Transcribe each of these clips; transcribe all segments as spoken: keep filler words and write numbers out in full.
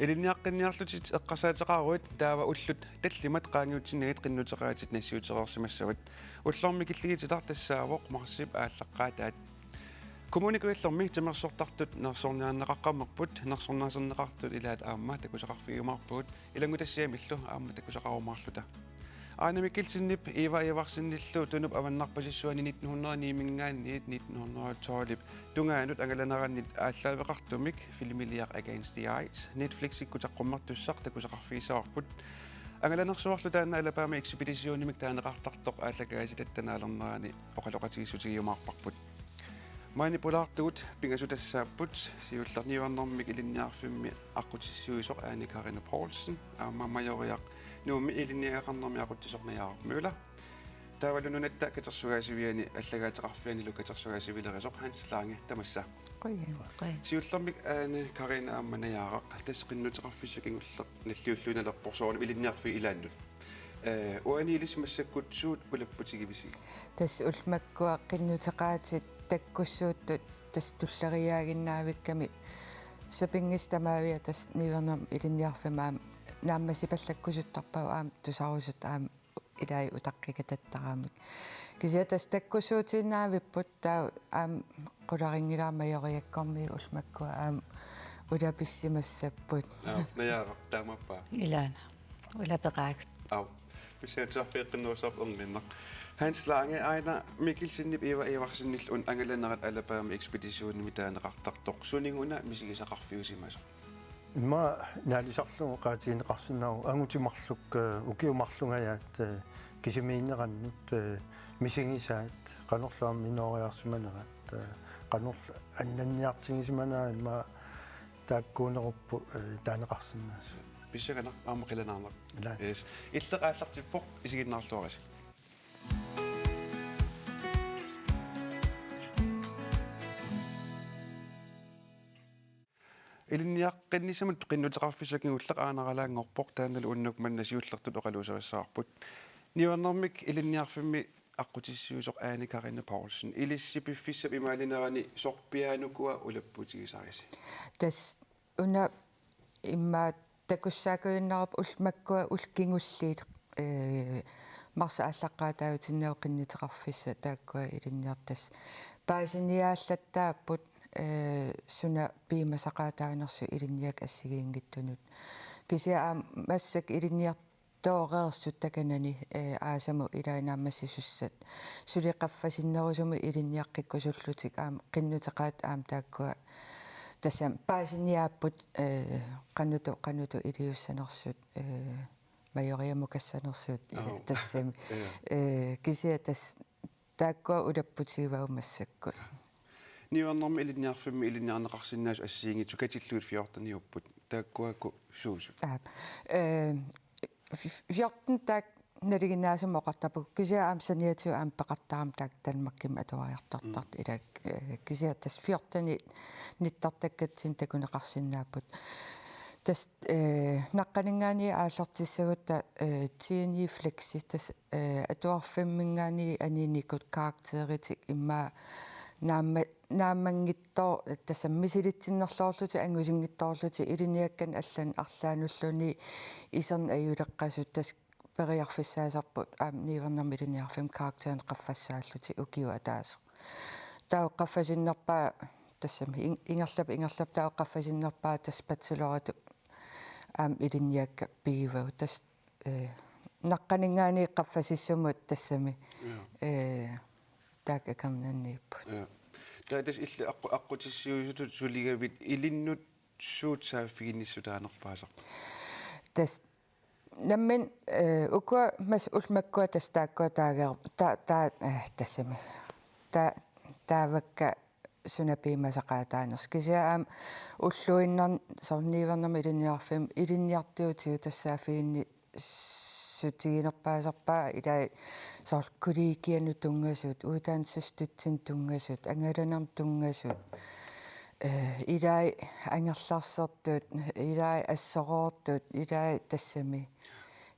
Ilinniaqqinniarlutit eqqarsaateqaruit taava ullut tallimat qaangiutsinnagit qinnuteqaatit nassiutereersimassavat. Ullormi killigitilaq tassaavoq marsip aallaqqaataat. Kommune Kujallermi timersortartut nersorniarneqaqqammerput, nersornaaserneqartut ilaat aamma takusaqarfigiumaarpagut, ilanngutassiamillu aamma takusaqarumaarluta. Aana Mikkelsenip Eva Iversenillu Tunup avannarpasissuani nitten hundrede ni-minngaanniit nitten hundrede tolv tungaanut angalanerannit aallaaveqartumik filmiliaq Against the Ice Netflixikkut saqqummertussaq takusaqarfigissavarput. Angalanersuarlu taanna Alabama Ekspeditionimik taaneqartartoq aallakaatitatta naalernerani oqaloqatigiissutigiumaarparput. Maani pulaartugut pingasut tassaapput siullerniuarnermik ilinniarfimmi aqqutissiuisoq Ane Karina Poulsen aamma Majoriaq Nuummi ilinniagaqarnermi aqutsisoq Najaaraq Møller. Taavalu Nunatta Katersugaasiviani allagaateqarfianilu katersugaasivilerisoq Hans Lange, tamassa. Qujan. Qujan. Siullermik Ane Karina aamma Najaaraq, tassa qinnuteqarfissaq kingulleq nalliulluinnarpoq soorunami ilinniarfiit ilaannut. Eh, uani ilissi massakkut suut ulapputigivisi? Tassa ullut makkua qinnuteqaatit takkussuuttut tassa tulleriiaaginnaavikkami sapinngisaq tamaavia tassa niuernermik ilinniarfimmi aamma naammassipallakkusuttarpagut aamma tusarusutut aamma ilai utaqqikatattaramik. Kisianni tassa takkussuutiinnaavipput taava aamma qularinngilara Majoriakkormiut ullut makkua aamma ulapissimassapput. Aap, Najaaraq taamaappaa. Ilaana. Ulapeqaagut. Aap. Pissaatsarfiiqqinnerussaaq erniinnaq. Hans Lange, Ane Mikkelsenip Eva Iversenillu una angalanerat Alabama Ekspeditionimik taaneqartartoq. Suniuna misigisaqarfiusimasoq? Immaqa naalisarlugu oqaatigineqarsinnaavoq angutit marluk, eh, ukiut marlungajaat, eh, kisimiinnerannut, eh, misigisaat, qanorlu aamma minooriarsimanerat, eh, qanorlu annanniartigisimanaat immaqa taakkuunerupput, eh, taaneqarsinnaasut. Pissanganaq aamma qilanaarnaq. Ilaa. Yes. Illeq aallartippoq, isiginnaarluarisi. Ilinniaqqinnissamut qinnuteqarfissaq kingulleq aanaralaanngorpoq, taannalu unnuk manna siullertut oqaluuserissavarput. Niuernermik ilinniarfimmi aqqutissiuisoq Ane Karina Poulsen, ilissi piffissap imaalinerani sorpiaanukua ulapputigisarisi? Tassa una immaqa takussaakujunnarupput ullut makkua ullut kingulliit, eh, marsip aallaqqaataatinnagu qinnuteqarfissaq taakkua ilinniartut tassa paasiniaallattaapput, eh, suna piumasaqaataanersut ilinniakkat assigiinngitsunut. Kisianni aamma massakkut ilinniartooreersut takanani, eh, aasamut ilai naammassisussat suli qaffasinnerusumik ilinniaqqikkusullutik aamma qinnuteqaat aamma taakkua tassami paasiniaapput, eh, qanoq, qanoq iliussanersut, eh, Majoriamukassanersut, eh, Aap. Tassami. Ja. Eh, kisianni tassa taakkua ulapputigivavut massakkut. Niuernermi ilinniarfimmi ilinniarneqarsinnaasut assigiinngitsut katillugit fjorteniupput. Taakkuaku suusut? Aap. Eh, f-, fjorten taakku nalinginnaasumik oqartarput. Kisianni aamma saniatigut aamma peqartarami taakku Danmarkimi atuariartortartut. Mm. Ilaa, eh, kisianni tassa fjorteni nittartakkatsinni takuneqarsinnaapput. Tassa, eh, naqqaninngaanniit aallartissagutta, eh, T N I Flexi, tassa, eh, atuarfimminngaanniit aninikut karakteritik immaqa naamma-, naammanngitsoor-, tassa misilitsinnerloorlutik angusinngitsoorlutik ilinniakkanik allanut arlaanulluunniit iserneq ajuleqqasut, tassa periarfissaasarput aamma niuernermi ilinniarfimmi karakterit qaffassaallutik ukioq ataaseq. Taava qaffasinnerpaaq tassami in-, ingerlap, ingerlap taava qaffasinnerpaaq tassa bacheloritut aamma ilinniakkat pigivagut. Tassa, eh, naqqaninngaanniit qaffasissumut tassami, Ja. eh, taakku akornanniipput. Ja. Taava tassa illit aqqu-, aqqutissiuisutut suligavit ilinnut suut saaffiginnissutaanerpaasarput? Tassa nammineq, eh, ukua mas-, ullut makkua tassa taakkua taager-, ta-, ta-, eh, tassami. Ta-, taavakka suna piumasaqaataanersut. Kisianni aamma ulluinnarni soorlu niuernermi ilinniarfimmi ilinniartuutigut tassa saaffiginnissutiginerpaasarpaat ilai soorlu kollegianut tunngasut, uddannelsesstøttinut tunngasut, angalanermut tunngasut. Eh, ilai angerlarsertut, ilai assoroortut, ilai tassami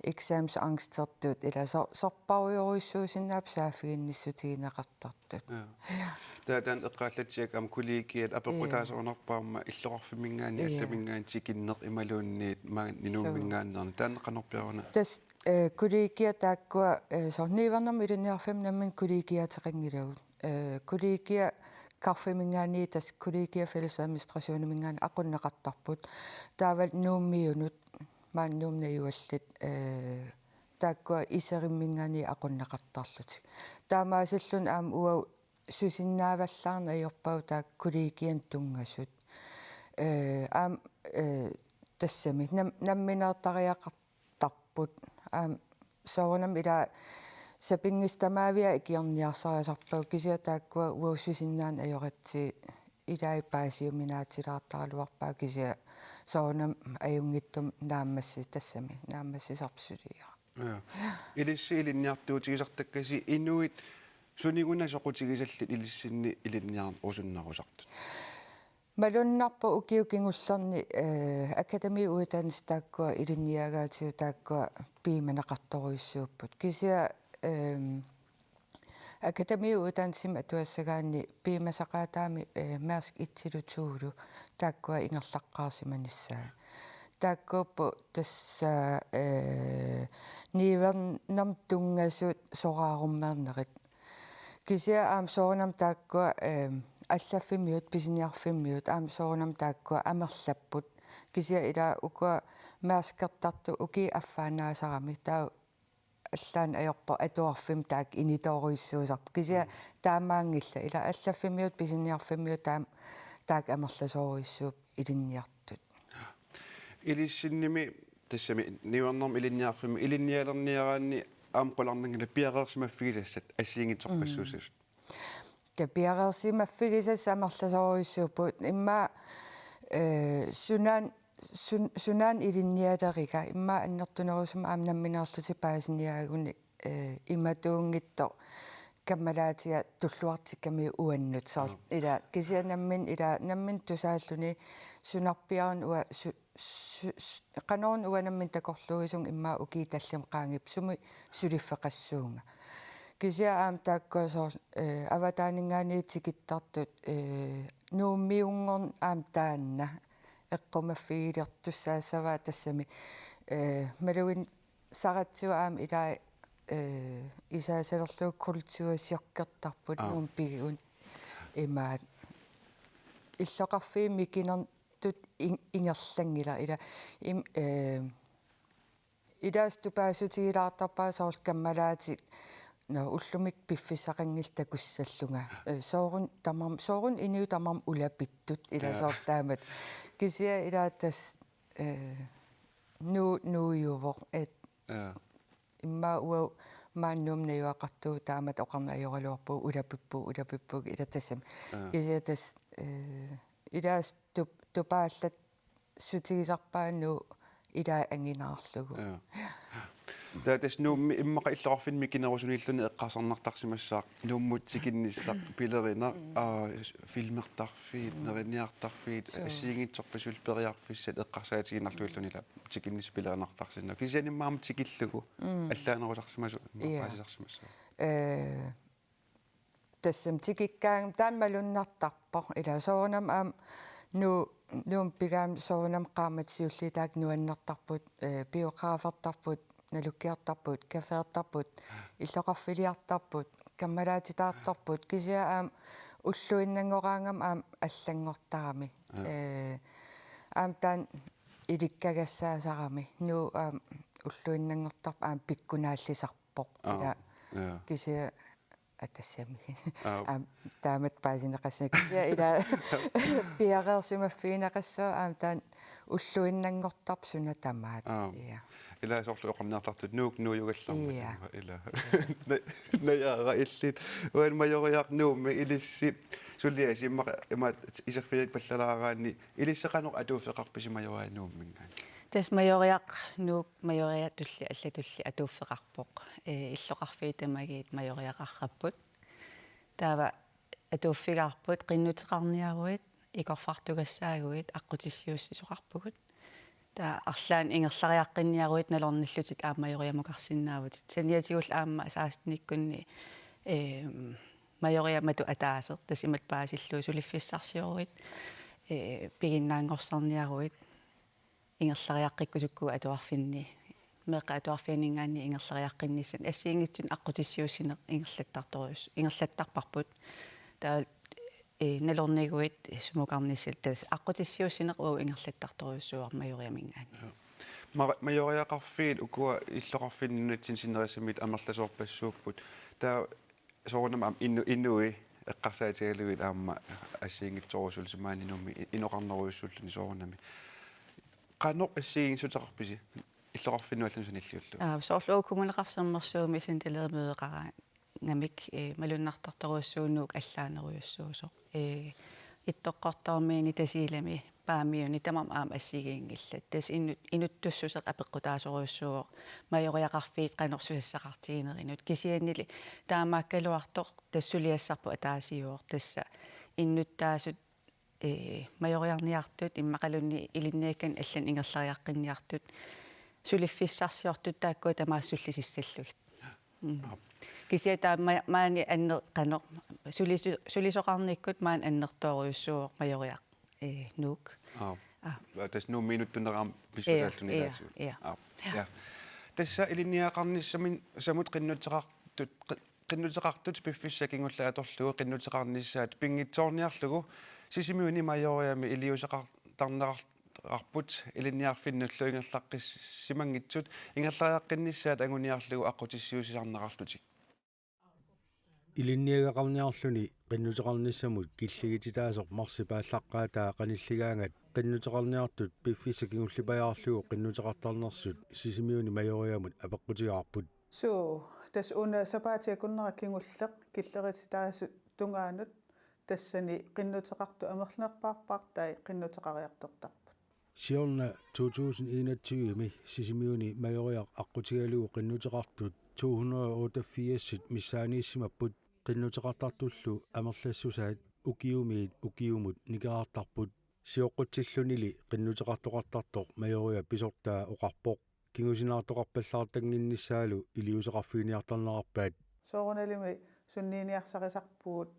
eksamensangstertut, ilai sor-, sorparujorujussuusinnaapput saaffiginnissutigineqartartut. Ja. Ja. Taava taanna eqqaallatsiakka aamma kollegiat apeqqutaasorunarpoq aamma illoqarfimminngaanniit, ja, allaminngaanniit tikinneq imaluunniit maani Nuumminngaanneerneq. Taanna qanorpiaruna? Tassa, eh, kollegiat taakkua, eh, soorlu niuernermut ilinniarfimmi nammineq kollegiateqanngilagut. Eh, kollegiat Karfiminngaanniit tassa kollegiat fællesadministrationiminngaanniit aqunneqartarput. Taavalu Nuummiunut, maani Nuummi najugallit, eh, taakkua Iserimminngaanniit aqunneqartarlutik. Taamaasilluni aamma uagut susinnaavallaarneq ajorpagut taakku kollegianut tunngasut. Eh, aamma, eh, tassami nam-, nammineertariaqartarput. Aamma soorunami ila sapinngisamik tamaaviat ikiorniarsarisarpagut kisianni taakkua uagut susinnaaneq ajoratsigit ilai paasiuminaatsilaartaraluarpaat kisianni soorunami ajunngitsumik naammassi-, tassami naammassisarput suliaq. Ja. Ilissi ilinniartuutigisartakkasi inuit suniguna soqutigisallit ilissinni ilinniarusunnerusartut? Malunnarpoq ukiut kingullerni, eh, akademiuddannelse taakkua ilinniagaatigut taakkua piumaneqartorujussuupput. Kisianni, ehm, akademiuddannelsimi atuassagaanni piumasaqaataami, eh, Mærsk et-ilu to-lu taakkua ingerlaqqaarsimanissaat. Taakkuupput tassa, eh, niuernermut tunngasut soraarummeernerit. Kisianni aamma soorunami taakkua, eh, allaffimmiut, pisiniarfimmiut, aamma soorunami taakkua amerlapput. Kisianni ila ukua Mærskertartut ukiut affaannaasarami. Taava allaanneq ajorpoq atuarfimmi taakku initoorujussuusarput. Kisianni taamaanngillat. Ila allaffimmiut, pisiniarfimmiut taama taakku amerlasoorujussuupput ilinniartut. Ilissinnimi tassami niuernermut ilinniarfimmi ilinnialerniaraanni aamma qularnanngilaq piareersimaffigisassat assigiinngitsorpassuussasoq. Tassa piareersimaffigisassat amerlasoorujussuupput immaqa, eh, sunaana, sun-, sunaana ilinnialeriga immaqa annertunerusumik aamma nammineerlutik paasiniaagunik, eh, imatuunngitsoq kammalaatiga tulluartikkamiuk uannut soorlu. Aa. Ila kisianni nammineq ila nammineq tusaalluni sunarpiaruna uanga su-, su-, su-, qanoruna uanga nammineq takorluuisunga immaqa ukiut tallimat qaangiuppata sumi suliffeqassuunga. Kisianni aamma taakkua soorlu, eh, avataaninngaanniit tikittartut, eh, Nuummiunngorneq aamma taanna eqqumaffigilertussaassavaa tassami, eh, malugisaratsigit aamma ilai, eh, isaasalerlugu kulturchokkertarput. Aa. Nuummi pigigunik imaattoq illoqarfiit mikinertut in-, ingerlanngilaq ila im-, eh, ilaasa tupaassutigilaartarpara soorlu kammalaatit, nå, ullumikkut piffissaqanngillat takussallunga. Eh, sooruna tamarmi, sooruna inuit tamarmik ulapittut ila. Ja. Soorlu taamatut. Kisianni ila tassa, eh, nuu-, nuujuvoq, et. Ja. Immaqa uagut maani Nuummi najugaqartugut taamatut oqarneq ajoraluarpugut ulapippugut, ulapippugut ila tassami. Ja. Kisianni tassa, eh, ilaasa tup-, tupaallassutigisarpara Nuuk ilai anginerarlugu. Ja. Taava tassa Nuummi immaqa illoqarfinni mikinerusunilluunniit eqqarsarnartarsimassaaq Nuummut tikinnissaq pilerinaq, mm, aa, s-, filmertarfiit, mm, neriniartarfiit, suu, assigiinngitsorpassuillu periarfissat eqqarsaatigiinnarlugu illuunniit ila tikinnissaq pilerinartarsinnaasoq. Kisianni immaqa aamma tikillugu, mm, allaanerusarsimasoq, immaqa, ja, paasisarsimassaaq. Eh, tassami tikikkaangama taanna malunnartarpoq. Ila soorunami aamma Nuu-, Nuummi pigaanni soorunami qaammatit siulliit taakku nuannertarput, eh, biografertarput, nalukkiartarput, cafeertarput, illoqarfiliartarput, kammalaatitaartarput, kisianni aamma ulluinnanngoraangama aamma allanngortarami. Ja. Eh, aamma taanna ilikkagassaasarami. Nuuk aamma ulluinnanngortarpoq aamma pikkunaallisarpoq. Aa, ila, ja, kisianni atassami. Aa. Aamma taamatut paasineqassaaq kisianni ila piareersimaffigineqassaaq aamma taanna ulluinnanngortarpoq suna tamaat. Aa. Ja. Ila soorlu oqarniartartut Nuuk nuujugallarmat. Ja. Ila. Na-, najaara illit. Uani Majoriaq Nuummi ilissi suliasi immaqa imaattoq iserfigipallalaaraanni ilissi qanoq atuuffeqarpisi Majoriaq Nuumminngaanniit? Tassa Majoriaq Nuuk Majoriaq tulliit allatulli atuuffeqarpoq. Eh, illoqarfiit tamagiit Majoriaqarparput. Taava atuuffigaarput, qinnuteqarniaruit, ikorfartugassaaguit, aqqutissiuussisoqarpugut. Taava arlaannik ingerlariaqqinniaruit nalornillutit aamma Majoriamukarsinnaavutit. Saniatigullu aamma sekstenikkunni, ehm, Majoriamatu ataaseq, tassa imatut paasillugu suliffissarsioruit, ee, piginnaanngorsarniaruit, ingerlariaqqikkusukkuit atuarfinni, meeqqat atuarfianninngaanniit ingerlariaqqinnissannut assigiinngitsunik aqqutissiuussineq ingerlattartorujus-, ingerlattarparput. Taava, ee, nalorniguit sumukarnissat, tassa aqqutissiuussineq uagut ingerlattartorujussuuarput Majoriaminngaanniit. Ma-, Majoriaqarfiit ukua illoqarfinni nunatsinni sinerissamittut amerlasoorpassuupput. Taava soorunami aamma inu-, inui eqqarsaatigalugit aamma assigiinngitsorujussuulluni maani Nuummi i-, inoqarnerujussuulluni soorunami. Qanoq assigiinngissuteqarpisi illoqarfinnut allanut sanilliullugu? Aa, soorlu uagut Kommuneqarfik Sermersuumi sanitalermødeqaraangamik, ee, malunnartartorujussuuvoq Nuuk allaanerujussuusoq. Ee, Ittoqqortoormiini Tasiilami Paamiuni tamarmik aamma assigiinngillat. Tassa inut-, inuttussuseq apeqqutaasorujussuuvoq Majoriaqarfiit qanoq susassaqartiginerinut. Kisiannili taamaakkaluartoq tassa suliassarput ataasiuvoq, tassa innuttaasut, ee, Majoriarniartut immaqaluunniit ilinniakkanik allanut ingerlariaqqinniartut suliffissarsiortut taakkua tamaasa sullisissallugit. Mm. Aap. Kisianni taava ma-, maani anner-, qanoq, sulisu-, sulisoqarnikkut maani annertoorujussuuvoq Majoriaq, ee, Nuuk. Aap. Aap. Tassa Nuummi inuttunerani pissutaalluni. Ia, ia, ilaatsigut. Ia. Aap. Ia. Ja. Tassa ilinniagaqarnissamin-, -samut qinnuteqartut, qi-, qinnuteqartut piffissap kingulleq atorlugu qinnuteqarnissaat pinngitsoorniarlugu Sisimiuni Majoriami iliuuseqartarneqar-, -qarput ilinniarfinnullu ingerlaqqissimanngitsut ingerlariaqqinnissaat anguniarlugu aqqutissiuussisarneqarlutik. Ilinniagaqarniarluni qinnuteqarnissamut killigititaasoq marsip aallaqqaataa qanilligaangat qinnuteqarniartut piffissaq kingullipajaarlugu qinnuteqartarnersut Sisimiuni Majoriamut apeqqutigaarput. Suu, tassa una sapaatip akunnera kingulleq killerititaasoq tungaanut tassani qinnuteqartut amerlanerpaarpaartai qinnuteqariartortarput. Siorna to tusind enogtyve-mi Sisimiuni Majoriaq aqqutigalugu qinnuteqartut to hundrede og otteogfirs missaaniissimapput, qinnuteqartartullu amerlassusaat ukiumiit ukiumut nikerartarput. Sioqqutsillunili qinnuteqartoqartartoq Majoriap pisortaa oqarpoq. Kingusinaartoqarpallaartannginnissaalu iliuuseqarfiginiartarnerarpaat. Soorunalimi sunniiniarsarisarpugut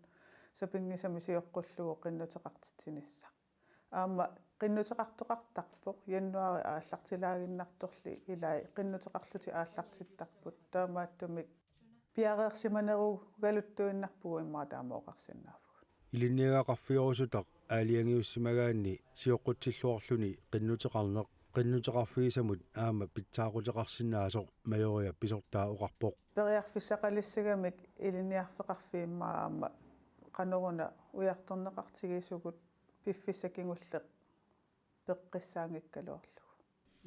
sapinngisamik sioqqullugu qinnuteqartitsinissaq. Aamma qinnuteqartoqartarpoq januaari aallartilaaginnartorli ilai qinnuteqarlutik aallartittarput, taamaattumik piareersimanerugaluttuinnarpugut immaqa taama oqarsinnaavugut. Ilinniagaqarfiorusutaq aalajangiussimagaanni sioqqutsilluarluni qinnuteqarneq qinnuteqarfigisamut aamma pitsaaquteqarsinnaasoq Majoriap pisortaa oqarpoq. Periarfissaqalissagamik ilinniarfeqarfiit immaqa aamma qanoruna ujartorneqartigisugut piffissaq kingulleq peqqissaanngikkaluarlugu.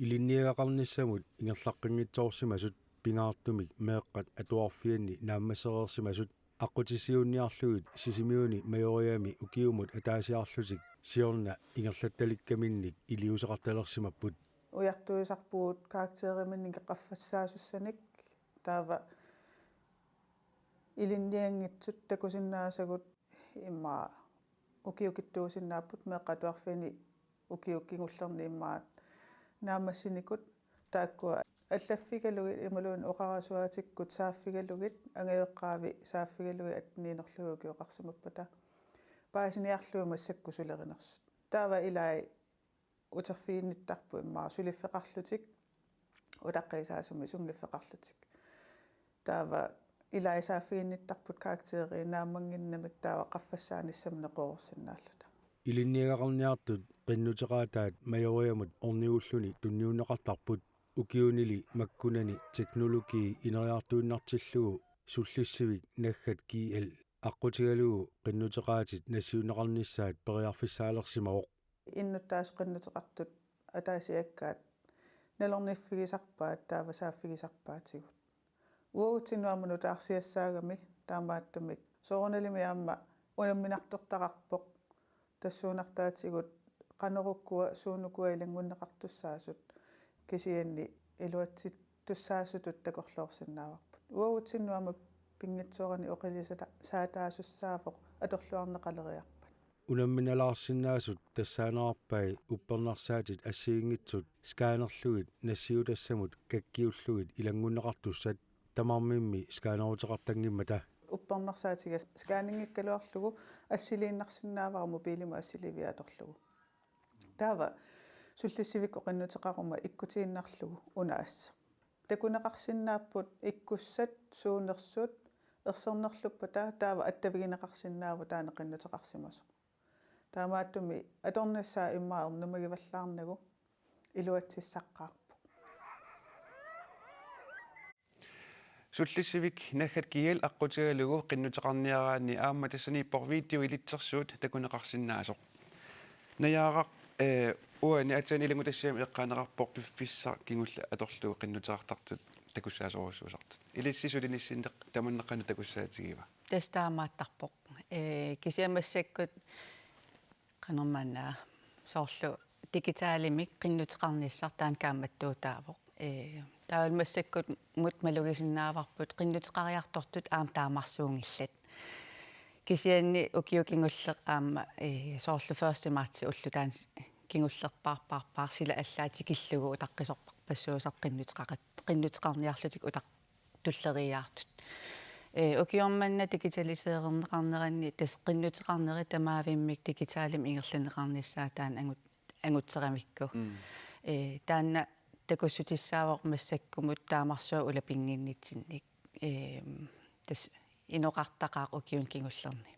Ilinniagaqarnissamut ingerlaqqinngitsoorsimasut pingaartumik meeqqat atuarfianni naammassereersimasut aqqutissiuunniarlugit Sisimiuni Majoriami ukiumut ataasiarlutik siorna ingerlattalikkaminnik iliuuseqartalersimapput. Ujartuisarpugut karakteriminnik qaffassaasussanik, taava ilinnianngitsut takusinnaasagut immaqa ukiukittuusinnaapput, meeqqat atuarfianni ukiut kingullerni immaqa naammassinikut, taakkua allaffigalugit imaluunniit oqarasuaatikkut saaffigalugit, angajoqqaavi saaffigalugit atteniinerlugit ukioqarsimappata paasiniarlugit massakkut sulerinersut. Taava ilai uterfiginnittarput immaqa suliffeqarlutik, utaqqiisaasumik sunngiffeqarlutik. Taava ilai saaffiginnittarput karakteriit naammannginnamik, taava qaffassaanissamut neqeroorsinnaalluta. Ilinniagaqarniartut qinnuteqaataat Majoriamut ornigulluni tunniunneqartarput, ukiunili makkunani teknologi ineriartuinnartillugu Sullissivik naggat G L aqqutigalugu qinnuteqaatit nassiunneqarnissaat periarfissaalersimavoq. Innuttaasut qinnuteqartut ataasiakkaat nalorniffigisarpaat, taava saaffigisarpaatigut. Uagutsinnut aamma nutaarsiassaagami, taamaattumik soorunalimi aamma unamminartortaqarpoq, tassuunartaatigut qanorukkua suunukua ilanngunneqartussaasut, kisianni iluatsittussaasutut takorloorsinnaavarput. Uagutsinnut aamma pinngitsoorani oqilisata-, -saataasussaavoq atorluarneqaleriarpat. Unamminalaarsinnaasut tassaanerarpai uppernarsaatit assigiinngitsut scannerlugit nassiutassamut kakkiullugit ilanngunneqartussat, tamarmimmi scanneruteqartanngimmata. Uppernarsaatiga scanninngikkaluarlugu assiliinnarsinnaavara mobilimut assiliivik atorlugu. Taava sullissivikkut qinnuteqaruma ikkutiinnarlugu una assut. Takuneqarsinnaapput ikkussat, suunersut, ersernerluppata, taava attavigineqarsinnaavoq taanna qinnuteqarsimasoq. Taamaattumik atornissaa immaqa ernumagivallaarnagu iluatsissaqqaarpoq. Sullissivik naggat G L aqqutigalugu qinnuteqarniaraanni aamma tassaniippoq video ilitsersuut takuneqarsinnaasoq. Najaaraq, eh, uani aatsaat ilanngutassiami eqqaaneqarpoq piffissaq kingulleq atorlugu qinnuteqartartut takussaasorujussuusartut. Ilissi sulinissinneq tamanna qanoq takussaatigiva? Tassa taamaattarpoq. Eh, kisianni massakkut qanormaanna soorlu digitalimik qinnuteqarnissaq taanna kaammattuutaavoq. Ee, taavalu massakkumut malugisinnaavarput qinnuteqariartortut aamma taamarsuunngillat. Kisianni ukioq kingulleq aamma, ee, soorlu første marts ulloq taanna kingullerpaarpaarpaaq sila allaat tikillugu utaqqisorpassuusarput qinnuteqaqat-, qinnuteqarniarlutik utaq-, tulleriiaartut. Ee, ukioq manna digitaliseerneqarneranni tassa qinnuteqarneri tamaavimmik digitalimik ingerlanneqarnissaat taanna angut-, angutseramikku. Mm. Ee, taanna takussutissaavoq massakkumut taamarsuaq ulapinnginnitsinnik. Ee, tassa inoqartaqaaq ukiuni kingullerni.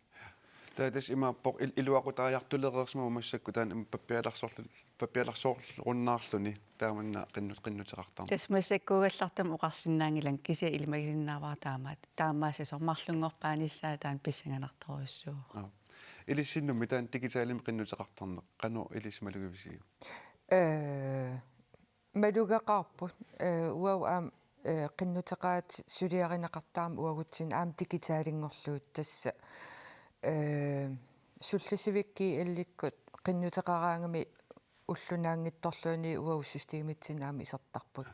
Taava tassa imaappoq il-, iluaqutariartulereersimavoq massakkut taanna pappialarsorlu-, pappialarsorunnaarluni taamanna qinnut-, qinnuteqartarneq. Tassa massakkuugallartama oqarsinnaanngilanga kisianni ilimagisinnaavara taamaat-, taamaassasoq marlunngorpaanissaa taanna pissanganartorujussuuvoq. Aap. Ilissinnummi taanna digitalimik qinnuteqartarneq qanoq ilissi malugivisiuk? Ee, Malugeqaarput, ee, uagut aamma, ee, qinnuteqaatit suliarineqartarami uagutsinnut aamma digitalinngorlugit tassa, ee, Sullissivik G L-ikkut qinnuteqaraangami ulloq naanngitsorluunniit uagut systemitsinnut aamma isertarput.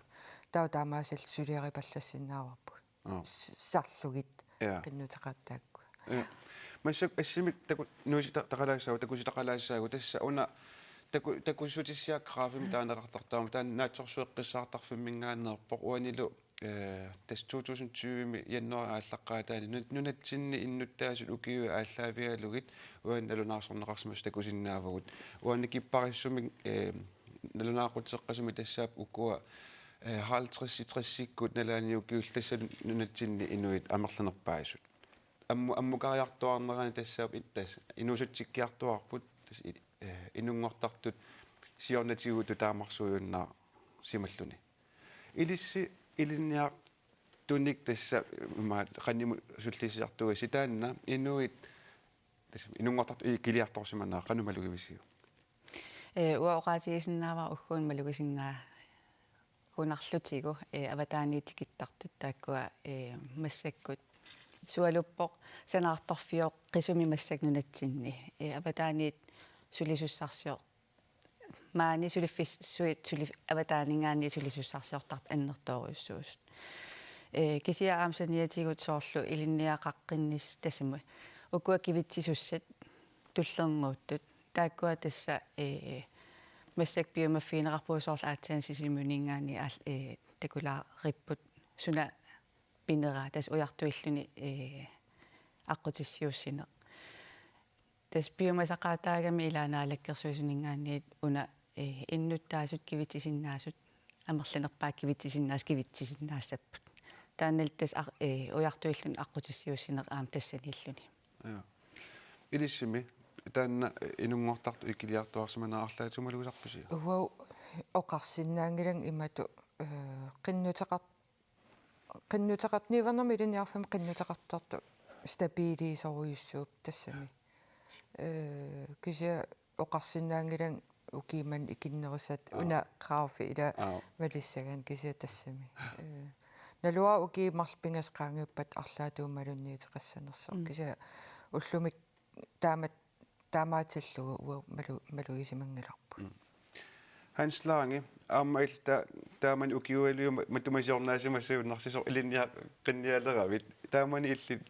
Taava taamaasilluta suliaripallassinnaavarput. Aap. S-, sarlugit. Ja. Qinnuteqaat taakkua. Ja. Massakkut assimik taku-, nuusitaqalaassaagut, takusitaqalaassaagut, tassa una taku-, takussutissiaq graafimik taaneqartartarami, taanna naatsorsueqqissaartarfimminngaanneerpoq uanilu, eh, tassa to tusind tyve-mi januaarip aallaqqaataani nu-, nunatsinni innuttaasut ukiut aallaavigalugit uani nalunaarsorneqarsimasut takusinnaavugut. Uani kipparissumik, eh, nalunaaquteqqasumik tassaapput ukua, eh, halvtreds-ikkut nalaani ukiullit tassa nunatsinni inuit amerlanerpaasut. Ammu-, ammukariartuaarnerani tassaapput it-, tassa inuusutsikkiartuaarput tassa i-, eh, inunngortartut siornatigutut taamarsuujunnaarsimalluni. Ilissi ilinniartunik tassa imaat qanimut sullissisartuugassi taanna inuit tassa inunngortartut ikiliartorsimanera qanoq malugivisiuk? Ee, uanga oqaatigisinnaavara ugguuna malugisinnaajunnaarlutigu, ee, avataaniit tikittartut taakkua, ee, massakkut sualuppoq sanaartorfioqqisumi massakkut nunatsinni. Ee, avataaniit sulisussarsior-, maani suliffis-, suit suli-, avataaninngaanniit sulisussarsiortartut annertoorujussuusut. Ee, kisianni aamma saniatigut soorlu ilinniaqaqqinnis-, tassami ukua kivitsisussat tullinnguuttut. Taakkua tassa, ee, massakkut piumaffigineqarpugut soorlu aatsaat Sisimiuninngaanniit aal-, ee, takulaaripput suna pineraa tassa ujartuilluni, ee, aqqutissiuussineq. Tassa piumasaqaataagami ilaa Naalakkersuisuninngaanniit una, ee, innuttaasut kivitsisinnaasut, amerlanerpaat kivitsisinnaasut, kivitsisinnaassapput. Taannalu tassa ar-, ee, ujartuilluni aqqutissiuussineq aamma tassaniilluni. Ja. Ilissimi taanna, ee, inunngortartut ikiliartuaarsimanera arlaatigut malugisarpisiuk? Uagut oqarsinnaanngilanga imatut, ee, qinnuteqar-, qinnuteqart-, niuernermik ilinniarfimmi qinnuteqartartut stabiliisorujussuupput tassami. Ee, kisianni oqarsinnaanngilanga ukiut manna ikinnerusat Aap. Una graafi ila Aap. Malissagaanni kisianni tassami. Ee, naluara ukiut marluk pingasut qaangiuppata arlaatigut malunniuteqassanersoq. Mm. Kisianni ullumi taamat-, taamaatillugu uagut malu-, malugisimanngilarput. Mm. Hans Lange, aamma illit ta-, taamani ukiualuit ma-, matuma siornaasimasuunnarsisoq ilinniaqqinnialeravit, taamani illit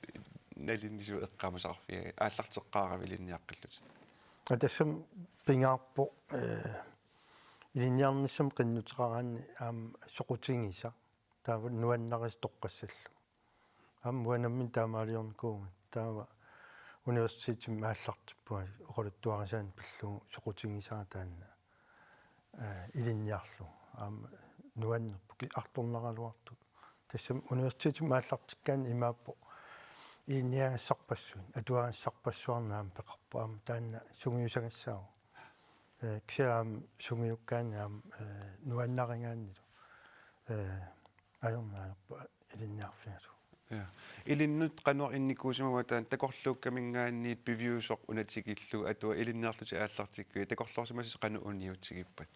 nalinnisut eqqaamasaqarfiga-, aallarteqqaaravit ilinniaqqillutit? Aa, tassami pingaarpoq, ee, ilinniarnissamut qinnuteqaraanni aamma soqutigisaq. Taava nuannarisoq toqqassallugu. Aamma uanga nammineq taamaaliornikuuvunga. Taava universitetimi aallartippunga oqaluttuarisaanik pillugu soqutigisara taanna. Ee, ilinniarlugu. Aamma nuannerpoq ki-, artornaraluartoq. Tassami universitetimi aallartikkaanni imaappoq ilinniagassarpassuit, atuagassarpassuarnik aamma peqarpoq. Aamma taanna sungiusagassaavoq. Ee, kisianni aamma sungiukkaanni aamma, ee, nuannarigaannilu. Ee, ajornarpoq ilinniarfigalugu. Ja. Ilinnut qanoq innikuusimava taanna takorluukkaminngaanniit piviusoq una tikillugu atua ilinniarlutit aallartikkuit takorloorsimasoq qanoq uniutigippat?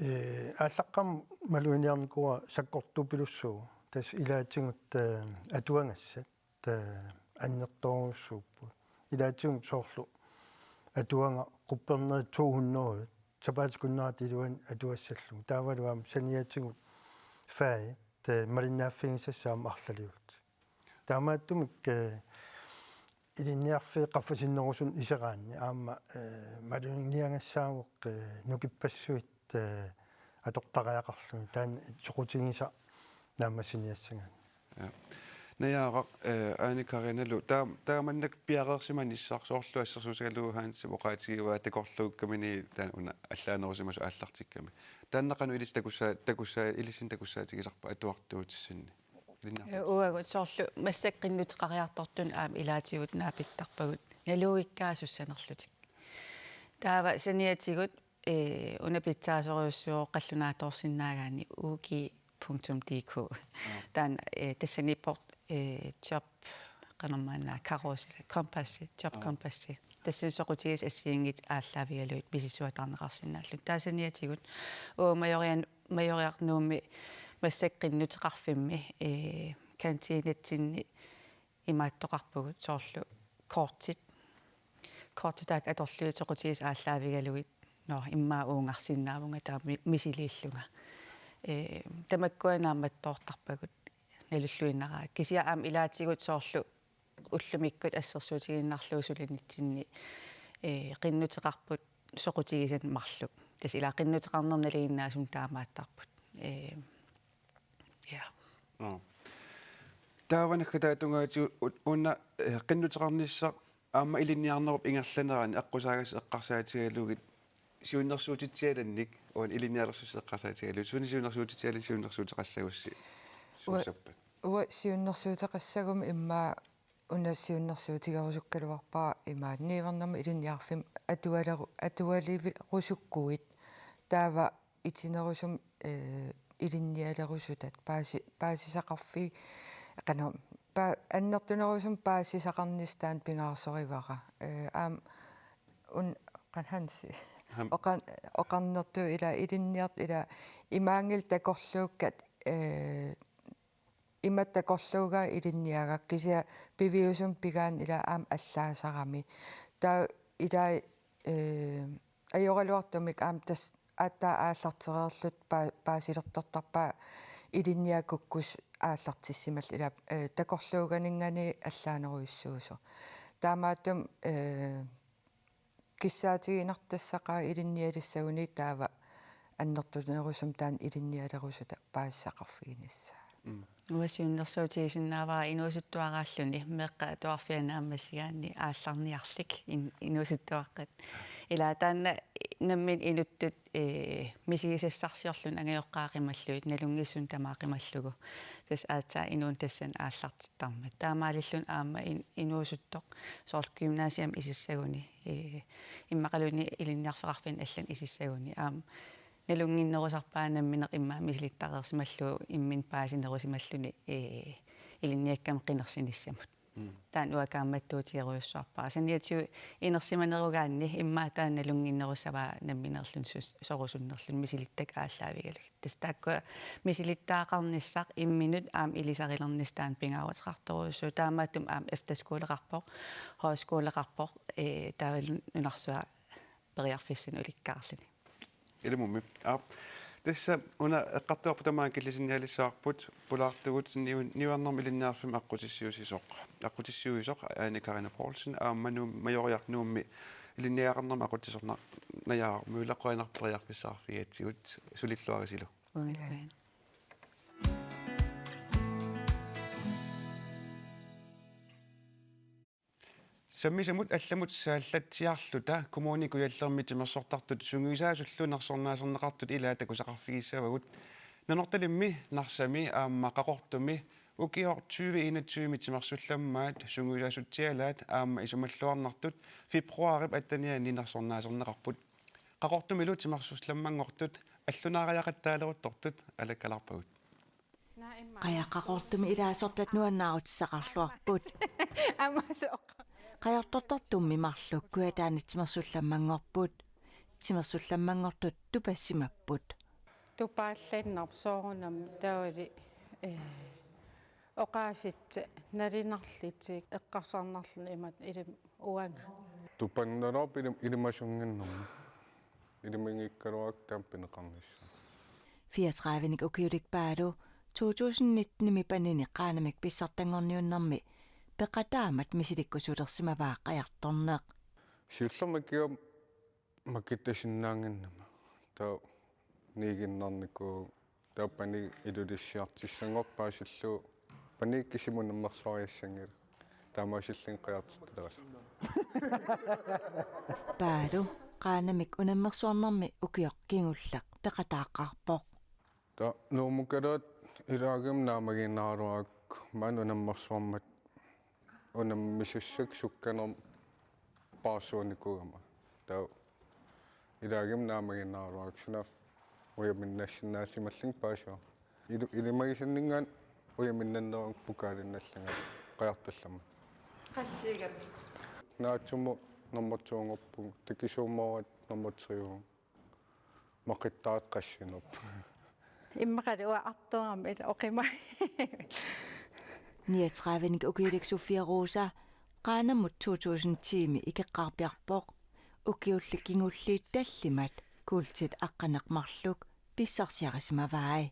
Ee, aallaqqaammut maluginiarnikuuara sakkortupilussuuvoq. Tassa ilaatigut, ee, atuagassat, ee, annertoorujussuupput. Ilaatigut soorlu atuagaq quppernerit to hundrede sapaatip-akunnerata iluani atuassallugu. Taavalu aamma saniatigut fagit, ee, malinnaaffigisassat aamma arlaliutit. Taamaattumik, ee, ilinniarfiit qaffasinnerusunik iseraanni aamma, ee, maluginiagassaavoq, ee, nukippassuit, ee, atortariaqarlugit taanna soqutigisaq naammassiniassagaanni. Ja. Najaaraq, ee, Aani Karinalu, taa-, taamannak piareersimanissaq soorlu assersuutigalugu Hansip oqaatigivaa takorluukkamini taanna una allaanerusimasoq aallartikkami. Taanna qanoq ilissi takussaa-, takussaa-, ilissinnut takussaatigisarpa atuartuutissinni? Ilinniartut. Ee, uagut soorlu massakkut qinnuteqariartortut aamma ilaatigut naapittarpagut naluuikkaa sussanerlutik. Taava saniatigut, ee, una pitsaasorujussuuvoq qallunaatoorsinnaagaanni U G punktum D K. Aa. Taanna, ee, tassaniippoq, ee, job, qanormaanna, karusel, kompassi, job Aa. kompassi. Tassani soqutigisat assigiinngitsut aallaavigalugit misissuataarneqarsinnaallutik. Taava saniatigut uagut Majorian-, Majoriaq Nuummi massakkut qinnuteqarfimmi, ee, kantiinitsinni imaattoqarpugut soorlu kortit. Kortit taakku atorlugit soqutigisat aallaavigalugit, nå, immaqa uungarsinnaavunga taava mi-, misiliillunga. Ee, tamakkua naammattoortarpagut nalulluinnaraat. Kisianni aamma ilaatigut soorlu ullumikkut assersuutigiinnarlugu sulinitsinni, ee, qinnuteqarput soqutigisanik marluk. Tassa ila qinnuteqarneq nalinginnaasumik taamaattarput. Ee, ja. Aa. Taava naggataata tungaatigut u-, una, ee, qinnuteqarnissaq aamma ilinniarnerup ingerlanerani aqqusaagassi eqqarsaatigalugit siunnersuutitsialannik, uani ilinnialersussat eqqarsaatigalugit, suna siunnersuutitsialannik siunnersuuteqassagussi Ua-, suussappat? Uanga siunnersuuteqassaguma immaqa una siunnersuutigerusukkaluarpara imaattoq niuernermut ilinniarfimmi atualeru-, atualiverusukkuit taava itinerusumik, ee, ilinnialerusutat paasi-, paasisaqarfi-, qanoq, pa-, annertunerusumik paasisaqarnissaq taanna pingaarusorivara. Ee, aamma un-, qanoq Hansi. Ham. Oqan-, oqarnertut ila ilinniartut ila imaanngilaq takorluukkat, ee, imatut takorluugaat ilinniagakku kisianni piviusumik pigaanni ila aamma allaasarami. Taava ila, ee, ajoraluartumik aamma tassa aatsaat aallartereerluta pa-, paasilersortarpaa ilinniagakku kukkussat aallartissimalluta ila, ee, takorluuganinngaanniit allaanerujussuusoq. Taamaattumik, ee, kissaatiginartassaqaaq ilinnialissaguni taava annertunerusumik taanna ilinnialerusutat paasisaqarfiginissaat. Mm. Uanga siunnersuutigisinnaavara inuusuttuaraalluni meeqqat atuarfianni naammassigaanni aallarniarlik in-, inuusuttuaqqat. Ila taanna nammineq inuttut, ee, misigisassarsiorluni angajoqqaat qimallugit, nalunngissunik tamaat qimallugu. Tassa aatsaat inuuneq tassani aallartittarmat. Taamaalilluni aamma in-, inuusuttoq soorlu gymnasiami isissaguni, ee, immaqaluunniit ilinniarfeqarfinni allani isissaguni. Aamma nalunnginnerusarpaa nammineq immaqa misilittareersimallugu imminut paasinerusimalluni, ee, ilinniakkami qinersinissamut. Mm. Taanna uanga kaammattuutigerujussuarpara. Saniatigut inersimanerugaanni immaqa taanna nalunnginnerussavaa nammineerluni sus-, sorusunnerluni misilittakkat aallaavigalugit. Tassa taakkua misilittagaqarnissaq imminut aamma ilisarilernissaq taanna pingaaruteqartorujussuuvoq. Taamaattumik aamma efterskoleqarpoq, højskoleqarpoq, ee, taavalu nunarsuaq periarfissanik ulikkaarluni. Ilumummi. Aap. Tassa una eqqartugarput tamaanga killisinnialissavarput pulaartugut niu-, niuernermut ilinniarfimmi aqqutissiuisoq. Aqqutissiuisoq Ane Karina Poulsen aamma Nuum-, Majoriaq Nuummi ilinniagaqarnermut aqutsisoq Najaaraq Møller, qujanarpoq periarfissaqarfigigatsigut, sulilluarisilu. Qujanaq. Sammisamut allamut saallatsiarluta Kommune Kujallermi timersortartut sungiusaasullu nersornaaserneqartut ilaat takusaqarfigissavagut. Nanortalimmi, Narsami aamma Qaqortumi ukioq tyve enogtyve timersullammaat sungiusaasutsialaat aamma isumalluarnartut februaarip attenianni nersornaaserneqarput. Qaqortumilu timersullammanngortut allunaariaqattaaleruttortut alakkalarpagut. Qajaq Qaqortumi ilaasortat nuannaarutissaqarluarput. Amasoq. Qajortortartummi marluk Kujataani timersullammanngorput. Timersullammanngortut tupassimapput. Tupaallannarpoq soorunami taavali, eh, oqaasissat nalinarlutik eqqarsarnarluni imatut ilim- uanga. Tupannaruarput ilim-, ilimasunnginnermik. Ilimanngikkaluarpara taama pineqarnissaa. Fireogtredivenik ukiulik Paalu to tusind nittenimi panini Qaanamik pissartanngorniunnermi peqataammat misilikkusulersimavaa qajartorneq. Siullermik ukiumut makitasinnaannginnama. Taava niiginnarnikuuvoq. Taava panik Ilulissartissanngorpat paasillugu panik kisimi unammersuariassanngilaq. Taamaasillunga qajartortalerisarpara. Paalu Qaanamik unammersuarnermi ukioq kingulleq peqataaqqaarpoq. Taava Nuummukaluat ilaagimut naammagiinnaraluarakku maani unammersuarmat unammisussakka sukkanermut paarsuunikuugama. Taava ilaagimut naammagiinnaraluarakku suna ujaminnassinnaallugu imallunga paasivara. Ilu-, ilimagisanninngaanniit ujaminnanneruara pokaalinnallunga qajartorlama. Qassiigami? Naatsumut nummer to-nngorpunga, takisuumooratta nummer tre-uunga. Maqittaat qassinerput. Immaqalu uanga artorama ila oqimai. Niogtredivenik ukiulik Sofia Rosa Qaanamut to tusind ti-mi ikeqqaarpiarpoq. Ukiullit kingulliit tallimat kuultit aqqaneq-marluk pissarsiarisimavai.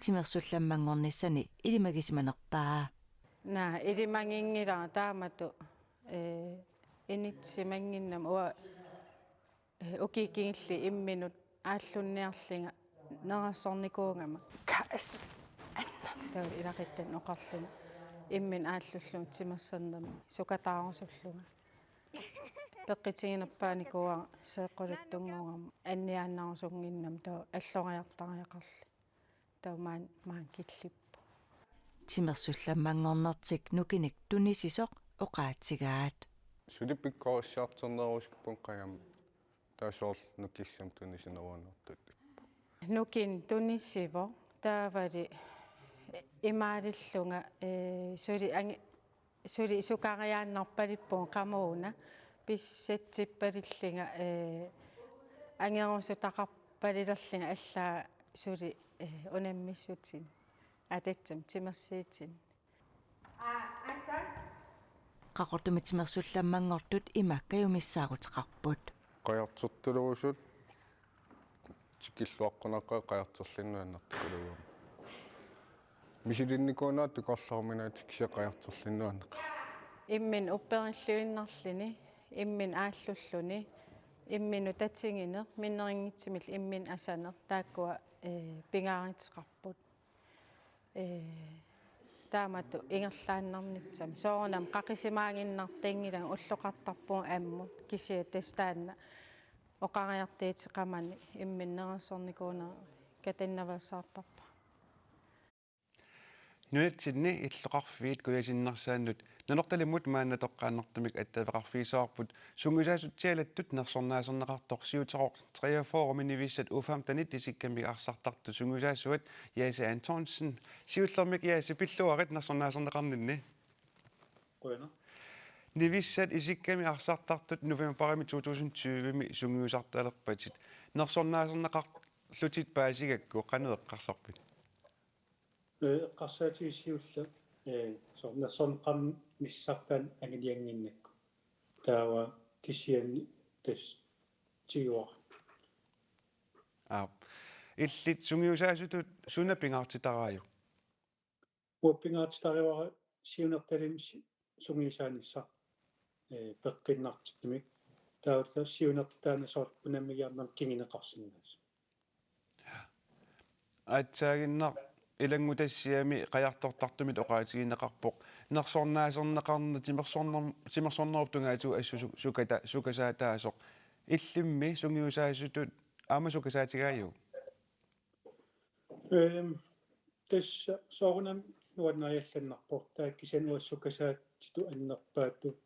Timersullammanngornissani ilimagisimanerpaa. Naa, ilimaginngilara taamatut, eh, inissisimannginnama uanga eh, ukiut kingulliit imminut aallunniarlunga nerersornikuugama. Kas. Taava ilaquttanut oqarlunga imminut aallullugu timersornermi sukataarusullunga. Peqqutiginerpaanikuuara seeqquluttunngoorama anniaannarusunnginnama taava alloriartariaqarlunga. Taava maani, maani killippoq. Timersullammanngornertik nukinnik tunisisoq oqaatigaat. Suli pikkorissartornerusuppara qajami. Taava soorlu nukissamik tunisinerunertut. Nukinnik tunisivoq taavali imaalillunga, eh, suli angi-, suli sukariaannarpalippunga qamuuna, pissatsippalillunga, eh, angerusutaqarpalilerlunga allaat suli, eh, unammissutinik. Ataatsimik timersuutinik. Qaqortumi timersullammanngortut ima kajumissaaruteqarput. Qajartortulerusut tikilluaqqunaqaaq qajartorluni nuannertaqaluarluni. Misilinnikuunera takorloorminatik kisianni qajartorluni nuanneqaaq. Imminut upperilluinnarluni, imminut aallulluni, imminut tatigineq, minnerunngitsumillu imminut asaneq, taakkua, eh, pingaaruteqarput. Eh, taamatut ingerlaannarnissami. Soorunami qaqusimaaginnartoq anngilaq ulloqartarpugut ammut. Kisianni tassa taanna oqariartuuteqamani imminut nerersornikuunera katannaveersaartarpara. Nunatsinni illoqarfiit kujasinnersaannut Nanortalimut maanna toqqaannartumik attaveqarfigissavarput sungiusaasutsialattut nersornaaserneqartoq siuteroq treogfyrremi Nivissat U femtenit isikkamik arsartartut sungiusaasuat Jase Antonsen. Siullermik Jase pilluarit nersornaaserneqarninni. Qujanaq. Nivissat isikkamik arsartartut novembarimi to tusind tyvemi sungiusartalerpatit. Nersornaaserneqarlutit paasigakku qanoq eqqarsarpit? Eh, eqqarsaatigissiulla, eh, soorlu nersorneqarnissartaa anguniannginnakku. Taava kisianni tassa tiguara. Aap. Illit sungiusaasutut suna pingaartitaraajuk? Uanga pingaartitaruara siunertalimmik si-, sungiusaanissaq, eh, peqqinnartumik. Taava tassa siunertaq taanna soorlu unammigiarnermik kinguneqarsinnaasoq. Aatsaaginnaq ilanngutassiami qajartortartumik oqaatigineqarpoq nersornaaserneqarneq timersorner-, timersornerup tungaatigut assut su-, sukata-, sukasaataasoq. Illimmi sungiusaasutut aamma sukasaatigaajuk? Ehm, tassa soorunami nuannariallannarpoq, taava kisianni uanga sukasaatitut annerpaatut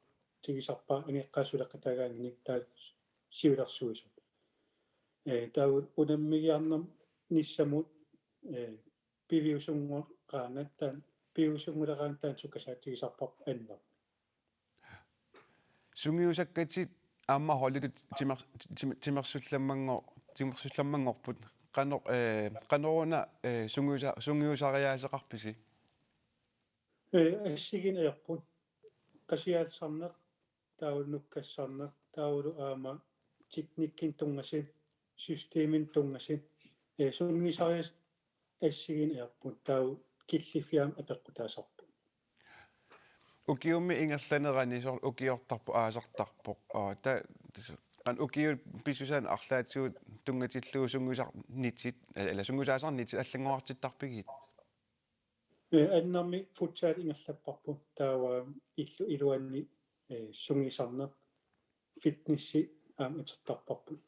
tigusarpara angajoqqaat suleqataagaanganik taava siulersuisut. Eh, taava unammigiarnermik nissamut, eh, piviusunngooraangat taanna, piviusunngooraangat taanna sukasaatigisarparput annermik. Sungiusakkatit aamma holditut timer-, tim-, timersullammanngor-, timersullammanngorput. Qano-, eh, qanoruna, eh, sungiusa-, sungiusariaaseqarpisi? Eh, assigiinneq ajorput. Qasiaalsarneq, taavalu nukkassarneq, taavalu aamma teknikkinik tunngasut, systemimik tunngasut. Eh, sungiusariaaseq assigiinneq ajorput, taava killiffiit aamma apeqqutaasarput. Ukiumi ingerlanerani soorlu ukiortarpoq, aasartarpoq. Aa, ta-, tas-, qanoq ukiut pissusaat arlaatigut tunngatillugu sungiusarnitit, eh, eller sungiusaasarnitit allanngorartittarpigit? Eh, annermik futsal ingerlapparput, taava illu iluanni, eh, sungiusarneq, fitnessi aamma atortarparput.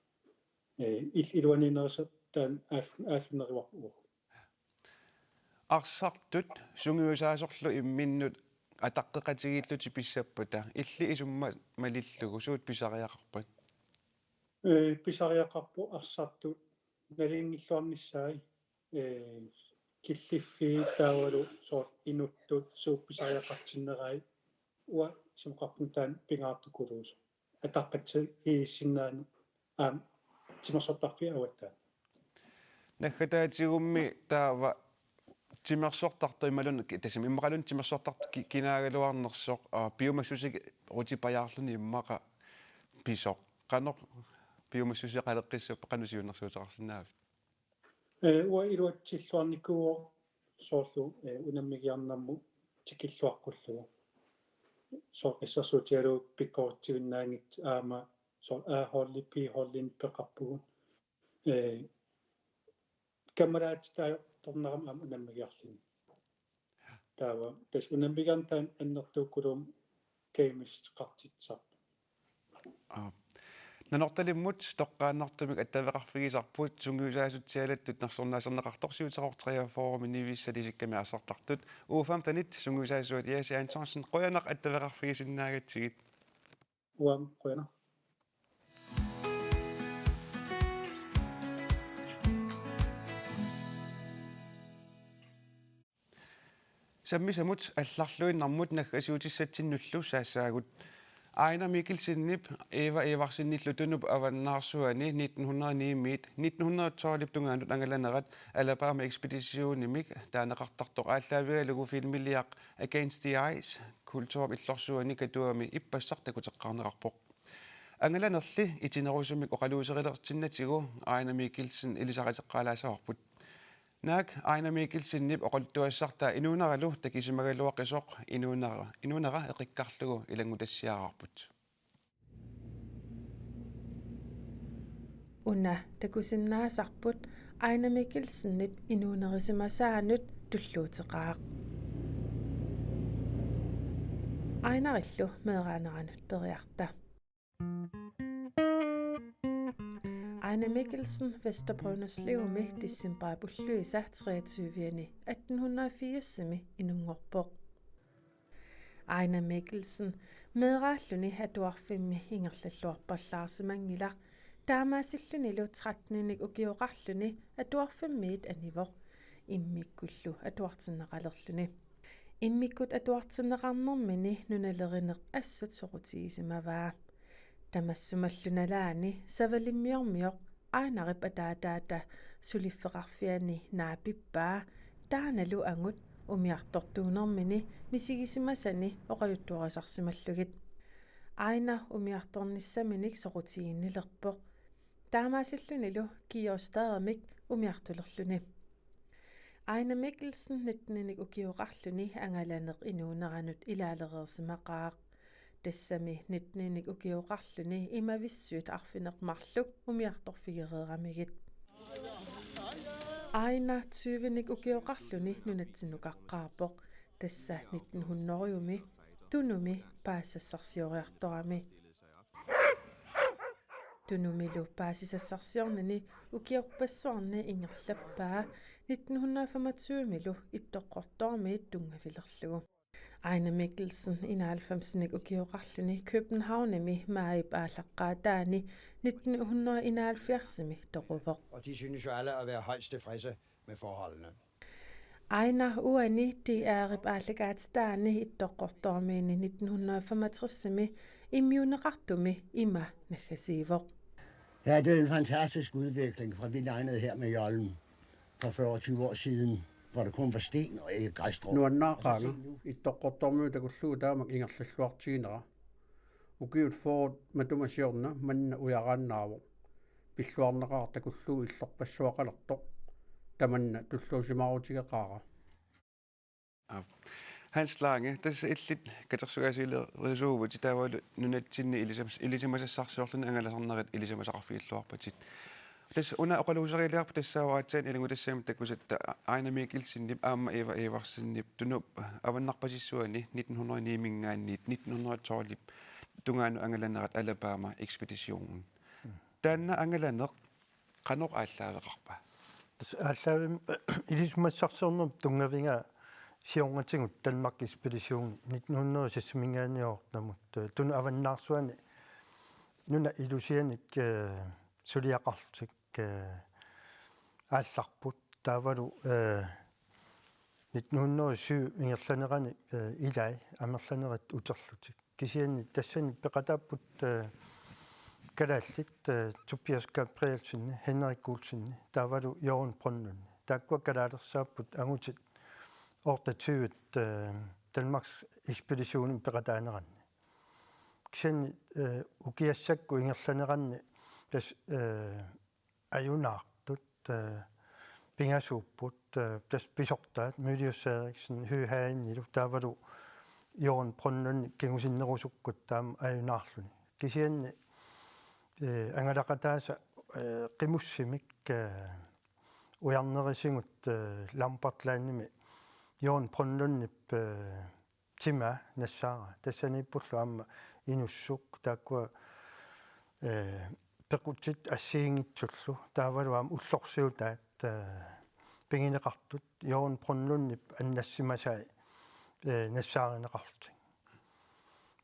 Eh, il-, iluaniinnerusoq taanna aal-, aallunneruarput uagut. Arsartut sungiusaasorlu imminnut ataqqeqatigiillutik pissappata, illit isummat malillugu suut pisariaqarpat? Eh, pisariaqarput arsartut nalinngilluarnissaat, eh, killiffiit taavalu soorlu inuttut suut pisariaqartinnerai, uanga isumaqarpunga taanna pingaartukuluusoq. Ataqqeqatigiissinnaaneq aamma timersortarfiit avattaaq. Naggataatigummi taava timersortartoq imaluunniit ki-, tassami immaqaluunniit timersortartoq ki-, kinaagaluarnersoq, aa, piumassuseq rutipajaarluni immaqa pisoq. Qanoq piumassuseqaleqqissappat, qanoq siunnersuuteqarsinnaavit? Eh, uanga iluatsilluarnikuuvoq soorlu, eh, unammigiarnermut tikilluaqqullugu. Soorlu assersuutigalugu pikkorissuinnaanngitsut aamma soorlu A-holdi, B-holdinik peqarpugut. Eh, kammalaatitut ajortornerama aamma unammigiarluni. Taava tassa unammigiarneq taanna annertuukulummik gameseqartitsisarpoq. Aa. Nanortalimmut toqqaannartumik attaveqarfigisarput sungiusaasutsialattut nersornaaserneqartoq syvogtres treogfyrre-mi nivissat isikkamik arsartartut U femten-it sungiusaasuat Jesse Antonsen, qujanaq attaveqarfigisinnaagatsigit. Uanga qujanaq. Sammisamut allarluinnarmut naggasiutissatsinnullu saassaagut. Ejnar Mikkelsenip Eva Iversenillu Tunup avannaarsuani nitten hundrede ni-miit nitten hundrede tolv-ip tungaanut angalanerat Alabama Ekspeditionimik taaneqartartoq aallaavigalugu filmiliaq Against the Ice kulturip illorsuani Katuami ippassaq takuteqqaarneqarpoq. Angalanerli itinerusumik oqaluuserilersinnatigu Ejnar Mikkelsen ilisariteqqaalaassavarput. Naak Ejnar Mikkelsenip oqaluttuassartaa inuuneralu takusimagaluaqisoq inuunera, inuunera eqikkarlugu ilanngutassiaraarput. Una takusinnaasarput Ejnar Mikkelsenip inuunerisimasaanut tulluuteqaaq. Ejnarillu meeraaneranut periarta. Ejnar Mikkelsen Vester Brønderslevimi decembarip ulluisa treogtyve-ani atten hundrede firsimi inunngorpoq. Ejnar Mikkelsen meeraalluni atuarfimmi ingerlalluarpallaarsimanngilaq, taamaasillunilu tretteninik ukioqarluni atuarfimmiit anivoq, immikkullu atuartinneqalerluni. Immikkut atuartinneqarnermini nunalerineq assut soqutigisimavaa. Tamassumalu nalaani savalimmiormioq Ejnarip ataataata suliffeqarfiani naapippaa, taannalu angut umiartortuunermini misigisimasani oqaluttuarisarsimallugit. Ejnar umiartornissaminik soqutiginnilerpoq. Taamaasillunilu Georg Stadimik umiartulerluni. Ejnar Mikkelsen nitteninik ukioqarluni angalaneq inuuneranut ilaalereersimaqaaq. Tassami nitteninik ukioqarluni imavissuit arfineq-marluk umiartorfigereeramigit. Aina tyvenik ukioqarluni nunatsinnukaqqaarpoq, tassa nitten hundrede-mi Tunumi paasisassarsioriartorami. Tunumilu paasisassarsiornini ukiorpassuarni ingerlappaa nitten hundrede femogtyve-milu Ittoqqortoormiit tunngavilerlugu. Aina Mikkelsen enoghalvfemsinik ukioqarluni Københavnimi maajip aallaqqaataani nitten hundrede enoghalvfjerdsimi toquvoq. Og de synes jo alle at være højt tilfredse med forholdene. Aina uani D R-ip aallakaatitaani Ittoqqortoormiini nitten hundrede femogtresimi immiunneqartumi ima naggasiivoq. Her er det en fantastisk udvikling, fra vi legnede her med Jollen for fyrre tyve år siden, hvor der kun var sten og ikke græsstrå. Nuannaaqaanga Ittoqqortoormiut takullugu taamak ingerlalluartiginera. Ukiut fyrre matuma siorna manna ujaraannaavoq. Pilluarnaqaaq takullugu illorpassuaqalertoq. Tamanna tulluusimaarutigeqaara. Aap. Hans Lange, tassa illit katersugaasilerisuuvutit taavalu nunatsinni ilisam-, ilisimasassarsiorluni angalasarnerit ilisimasaqarfigilluarpatit. Tassa una oqaluuseriiliarput tassaavoq aatsaat ilanngutassami takusatta Aina Mikkelsenip aamma Eva Iversenip Tunup avannarpasissuani nitten hundrede ni-minngaanniit nitten hundrede tolv-ip tungaanut angalanerat Alabama Ekspeditionen. Taanna angalaneq qanoq aallaaveqarpa? Tassa aallaavi-, ilisimasassarsiornermut tunngavigaa siornatigut Danmark Ekspedition nitten hundrede seks-iminngaanniit otte-mut, eh, Tunup avannaarsuani nunap ilusianik, eh, suliaqarlutik, eh, aallarput. Taavalu, eh, nitten hundrede syv ingerlanerani, eh, ilai amerlanerit uterlutik. Kisianni tassani peqataapput, eh, kalaallit, eh, Tobias Gabrielsen, Henrik Olsen, taavalu Jørgen Brønlund. Taakkua kalaalersaarput angutit otteogtyve, eh, Danmarks Ekspeditionimi peqataaneranni. Kisianni, eh, ukiassakkut ingerlaneranni tassa, eh, ajunaartut, eh, pingasuupput, eh, tassa pisortaat Mylius Erichsen, Høegh Hagenilu taavalu Jørgen Brønlund kingusinnerusukkut taama ajunaarluni. Kisianni, eh, angalaqataasa, eh, qimussimik, eh, ujarnerisigut, eh, Lambertlandimi Jørgen Brønlundip, eh, timaa nassaaraa. Tassaniippullu aamma inussuk taakkua, eh, pequtit assigiinngitsullu. Taavalu aamma ullorsiutaat, eh, pigineqartut Jørgen Brønlundip annassimasai, eh, nassaarineqarlutik.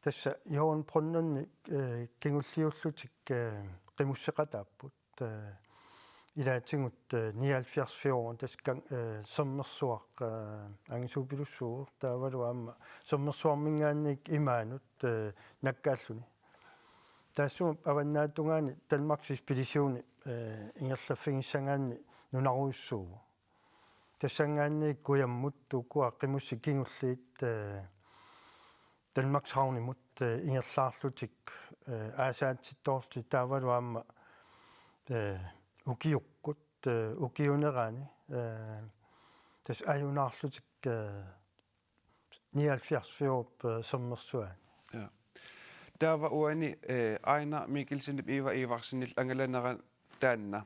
Tassa Jørgen Brønlundip, eh, kingulliullutik, eh, qimusseqataapput. Eh, ilaatigut, eh, nioghalvfjerds fjord, tassa kan-, eh, sermersuaq, eh, angisuupilussuuvoq, taavalu aamma sermersuarminngaanniit imaanut, eh, nakkaalluni. Taassuma avannaatungaani Danmarks Ekspeditioni, eh, ingerlaffigissagaanni nunarujussuuvoq. Tassanngaanniit kujammut ukua qimussit kingulliit, eh, Danmarkshavnimut, eh, ingerlaarlutik, eh, aasaatsittoorlutik taavalu aamma, eh, ukiukkut, eh, ukiunerani, eh, tassa ajunaarlutik, eh, nioghalvfjerds fjord, eh, sermersuaani. Ja. Taava uani, eh, Aina Mikkelsenip Eva Iversenip angalanera taanna.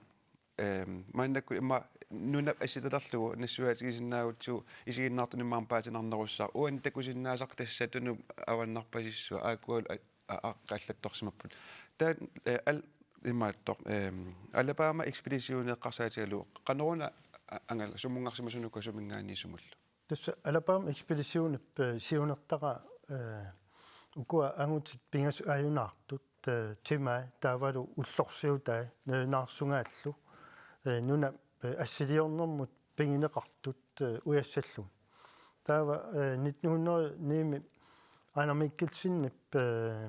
Ehm, maannakkut immaqa nunap assitalerlugu nassuiaatigisinnaagutsigu isiginnaartunut immaqa paasinarnerussaaq. Uani takusinnaasarput tassa Tunup avannarpasissua aakkualu a-, a-, aaqqallattorsimapput. Taanna, eh, al-, imaattoq, ehm, Alabama Ekspeditioni eqqarsaatigalugu qanoruna a-, angala-, sumunngarsimasunuka suminngaanniit sumullu? Tassa Alabama Ekspeditionip, eh, siunertaqaa, eh, ukua angutit pingasut ajunaartut, eh, timai taavalu ullorsiutai nalunaarsugaallu, eh, nunap, eh, assiliornermut pigineqartut, eh, ujassallugit. Taava, eh, nitten hundrede ni-mi Aina Mikkelsenip, eh,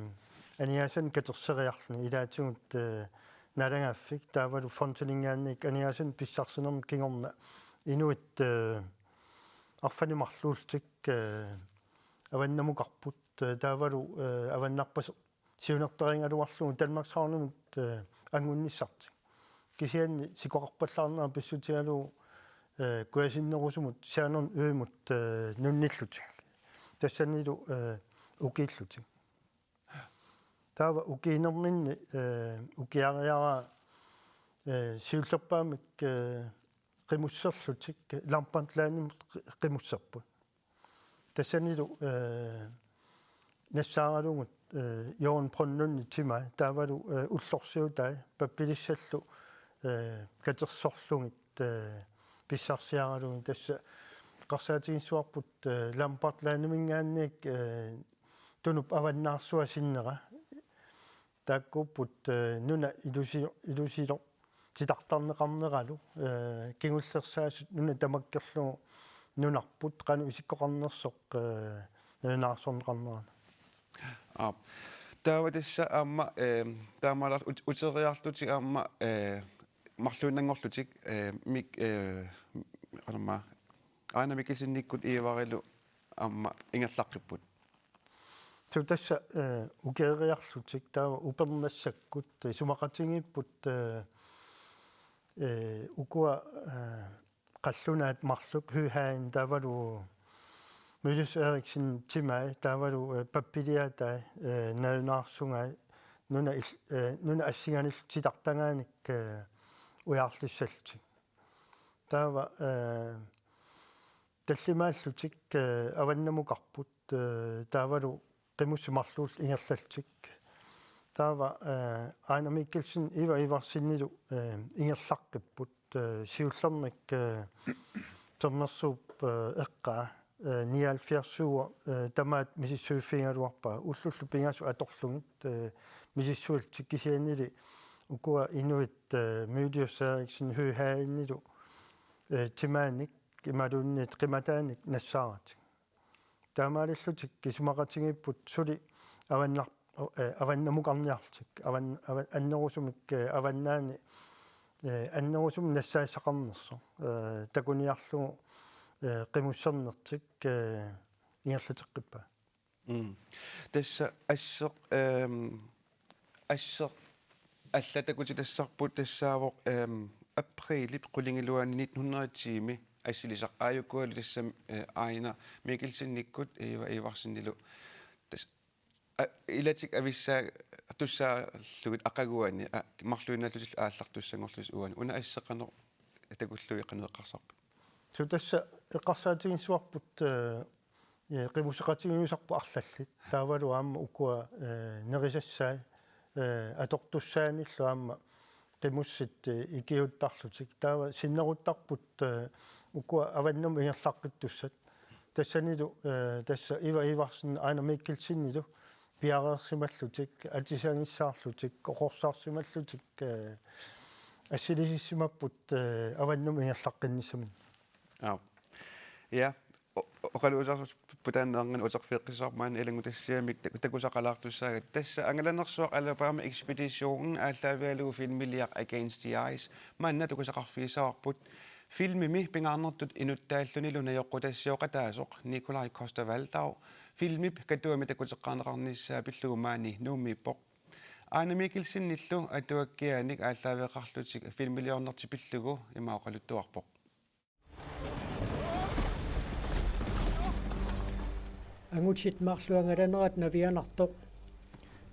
aningaasanik katerseriarluni ilaatigut, eh, naalagaaffik taavalu fondininngaanniit aningaasanik pissarsinermut kingorna inuit, eh, arfineq-marluullutik, eh, avannamukarput, eh, taavalu, eh, avannarpaseq siunertarigaluarlugu Danmarkshavnimut, eh, anngunnissartik. Kisianni sikoqarpallaarnera pissutigalugu, eh, kujasinnerusumut Sjernun Ømut, eh, nunnillutik. Tassanilu, eh, ukiillutik. Taava ukiinerminni, eh, ukiariaraa, eh, siullerpaamik, eh, qimusserlutik Lambertlandimut qi-, qimusserput. Tassanilu, eh, nassaaralugut, eh, Jørgen Brønlundip timai, taavalu, eh, ullorsiutai, pappilissallu, eh, katersorlugit, eh, pissarsiaralugit, tassa eqqarsaatigissavarput, eh, Lambertlandiminngaanniit, eh, Tunup avannaarsua sinnera. Taakkuupput, eh, nuna ilusi-, ilusiloq titartarneqarneralu, eh, kingullersaasut nuna tamakkerlugu nunarput qanoq isikkoqarnersoq, eh, nalunaarsorneqarnerani. Aap. Taava tassa aamma, eh, taamaalillutik ut-, uteriarlutik aamma, eh, marluinnanngorlutik, eh, Mik-, eh, qanormaa, Ejnar Mikkelsenikkut Iivarilu aamma ingerlaqqipput. Suu tassa, eh, ukeeriarlutik taava upernassakkut, eh, isumaqatigiipput, eh, eh, ukua, eh, qallunaat marluk Høhagen taavalu Mylius Erichsenip timai taavalu, eh, pappiliatai, eh, nalunaarsugai nuna il-, eh, nuna assinganillu titartagaanik, eh, ujaarlissallutik. Taava, eh, tallimaallutik, eh, avannamukarput, eh, taavalu qimussit marluullu ingerlallutik. Taava, eh, Ejnar Mikkelsen Ivar Ivarsenilu, eh, ingerlaqqipput, eh, siullermik, eh, Sermersuup, eh, eqqaa, eh, nioghalvfjerds, eh, tamaat misissuiffigigaluarpaa, ullullu pingasut atorlugit, eh, misissuillutik kisiannili ukua inuit, eh, Mylius Erichsen Høhagenilu, eh, timaanik imaluunniit qimataanik nassaaratik. Taamaalillutik isumaqatigiipput suli avannar-, eh, avannamukarniarlutik, avan-, avan-, annerusumik, eh, avannaani, eh, annerusumik nassaassaqarnersoq, eh, takuniarlugu, eh, qimussernertik, eh, ingerlateqqippaa. Mm. Tassa asseq, ehm, asseq alla takutitassarput tassaavoq, ehm, aprilip qulingiluani nitten hundrede og ti-mi assilisaq, aajukualu tassami, eh, Ejnar Mikkelsenikkut Ivar Ivarsenilu. Tas-, a-, ilatik avissaartussaallugit aqaguani, a-, marluinnaallutillu aallartussanngorlutik uani. Una asseq qanoq takullugit qanoq eqqarsarpit? Suu tassa eqqarsaatigissavarput, eh, eh, qimusseqatigiinnissarput arlallit. Taavalu aamma ukua, eh, nerisassai, eh, atortussaanillu aamma qimussit, eh, ikiuuttarlutik. Taava sinneruttarput, eh, ukua avannamut ingerlaqqittussat. Tassanilu, eh, tassa Ivar Ivarsen Ejnar Mikkelsenilu piareersimallutik, atisagissaarlutik, oqorsaarsimallutik, eh, assilisissimapput, eh, avannamut ingerlaqqinnissaminnik. Aap. Ja, o-, oqaluuserisassarput taanna erngani uterfigeqqissaarput maani ilanngutassiamik tak-, takusaqalaartussaagakku. Tassa angalanersuaq Alabama Expedition aallaavigalugu filmiliaq Against the Ice manna takusaqarfigissavarput. Filmimi pingaarnertut inuttaallunilu najoqqutassiooqataasoq Nikolaj Coster-Waldau filmip Katuami takuteqqaarneqarnissaa pillugu maani Nuummiippoq. Ejnar Mikkelsenillu atuakkiaanik aallaaveqarlutik filmiliornertik pillugu ima oqaluttuarpoq. Angutit marluk angalanerat navianartoq.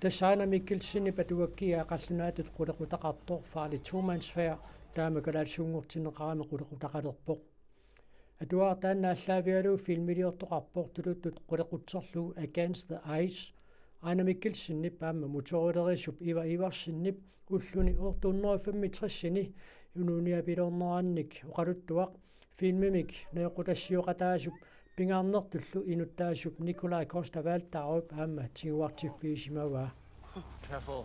Tassa Ejnar Mikkelsenip atuakkiaa qallunaatut qulequtaqartoq Farligt Tomandsfærd taama kalaallisuunngortinneqarami qulequtaqalerpoq. Atuagaq taanna aallaavigalugu filmiliortoqarpoq tuluttut qulequtserlugu Against the Ice, Ejnar Mikkelsenip aamma motorilerisup Ivar Ivarsenip ulluni otte hundrede og femogtres-ini inuuniapiloornerannik oqaluttuaq filmimik najoqqutassiooqataasup pingaarnertullu inuttaasup Nikolaj Coster-Waldaup aamma tiguartiffigisimavaa. Careful.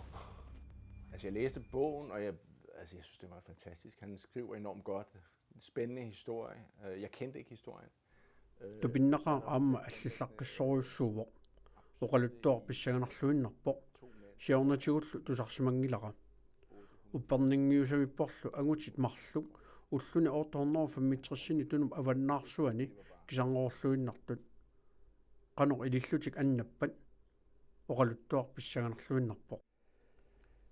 Altså, jeg læste bogen, og jeg, altså, jeg synes, det var fantastisk. Han skriver enormt godt. En spændende historie. Øh, jeg kendte ikke historien. Øh, Tupinnaqaaq aamma allillaqqissorujussuuvoq. Oqaluttuaq pissanganarluinnarpoq. Siornatigullu tusarsimanngilara. Uppernaanngiusamiipporlu angutit marluk ulluni otte hundrede og femogtres-ini Tunup avannaarsuani kisarngorluinnartut. Qanoq ilillutik annappat. Oqaluttuaq pissanganarluinnarpoq.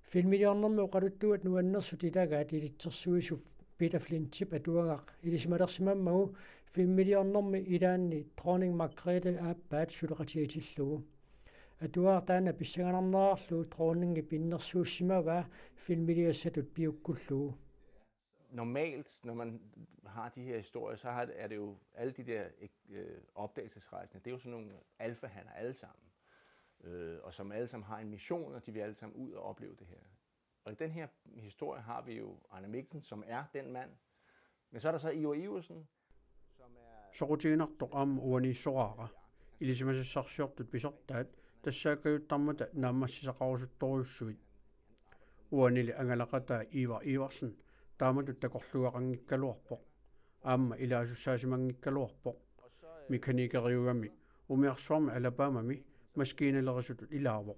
Filmiliornermi oqaluttuat nuannersut ilagaat ilitsersuisup Peter Flintip atuagaq ilisimalersimammagu filmiliornermi ilaanni Dronning Margrethe aappaat suleqatigitillugu. Atuagaq taanna pissanganarnerarlugu dronningip innersuussimavaa filmiliassatut piukkullugu. Normalt, når man har de her historier, så har, er det jo alle de der, ikke, øh, opdagelsesrejsende. Det er jo sådan nogle alfahanner alle sammen. Øh, og som alle sammen har en mission, og de vil alle sammen ud og opleve det her. Og i den her historie har vi jo Ejnar Mikkelsen, som er den mand. Men så er der så Ivar Iversen, som er... Soqutiginartoq aamma uaniissoraara, ilisimasassarsiortut pisortaat tassaakkajuttarmata naammassisaqarusuttorujussuit. Uanili angalaqataa Ivar Iversen taamatut takorluugaqanngikkaluarpoq. Aamma ilaasussaasimanngikkaluarpoq. Mekanikeriugami umiarsuarmi Alabamami maskiinalerisutut ilaavoq.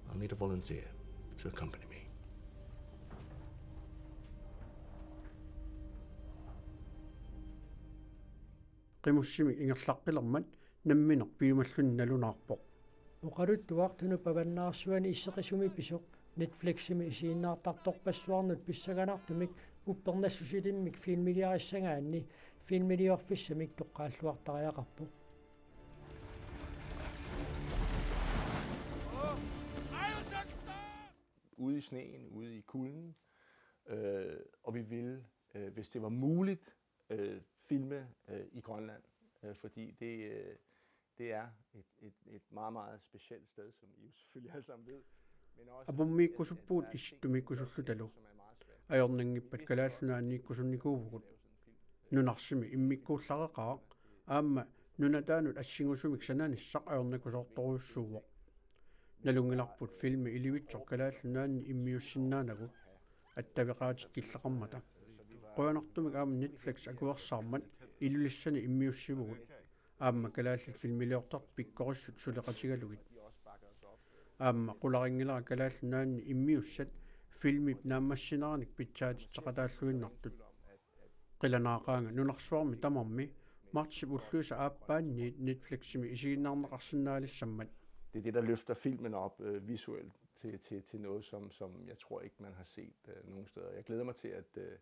I'll need a volunteer to accompany me. Qimussimik ingerlaqqilermat nammineq piumalluni nalunaarpoq. Oqaluttuaq Tunuppat Avannaarsuani isseqisumi pisoq, Netfliximi isiginnaartartorpassuarnut pissanganartumik uppernassusilimmik filmiliarissagaanni filmiliorfissamik toqqaalluartariaqarpoq. Ude i sneen, ude i kulden, øh, og vi ville, øh, hvis det var muligt, øh, filme, øh, i Grønland, øh, fordi det, øh, det er et, et, et meget, meget specielt sted, som I jo selvfølgelig alle sammen ved. Men også, Apummiikkusuppugut issittumiikkusullutalu. Ajornanngippat Kalaallit Nunaanniikkusunnikuuvugut. Nunarsimi immikkuullareqaaq aamma nunataanut assingusumik sananissaq ajornakusoortorujussuuvoq. Nalunngilarput filmi ilivitsoq Kalaallit Nunaanni immiussinnaanagu attaveqaatit killeqarmata. Qujanartumik aamma Netflix akuersaarmat Ilulissani immiussivugut. Aamma kalaallit filmiliortartut pikkorissut suleqatigalugit. Aamma qularinngilara Kalaallit Nunaanni immiussat filmip naammassineranik pitsaatitseqataalluinnartut. Qilanaaqaanga nunarsuarmi tamarmi martsip ulluisa aappaanniit Netfliximi isiginnaarneqarsinnaalissammat. Det er det, der løfter filmen op, øh, visuelt til, til, til noget, som, som jeg tror ikke, man har set, øh, nogen steder. Jeg glæder mig til, at, øh,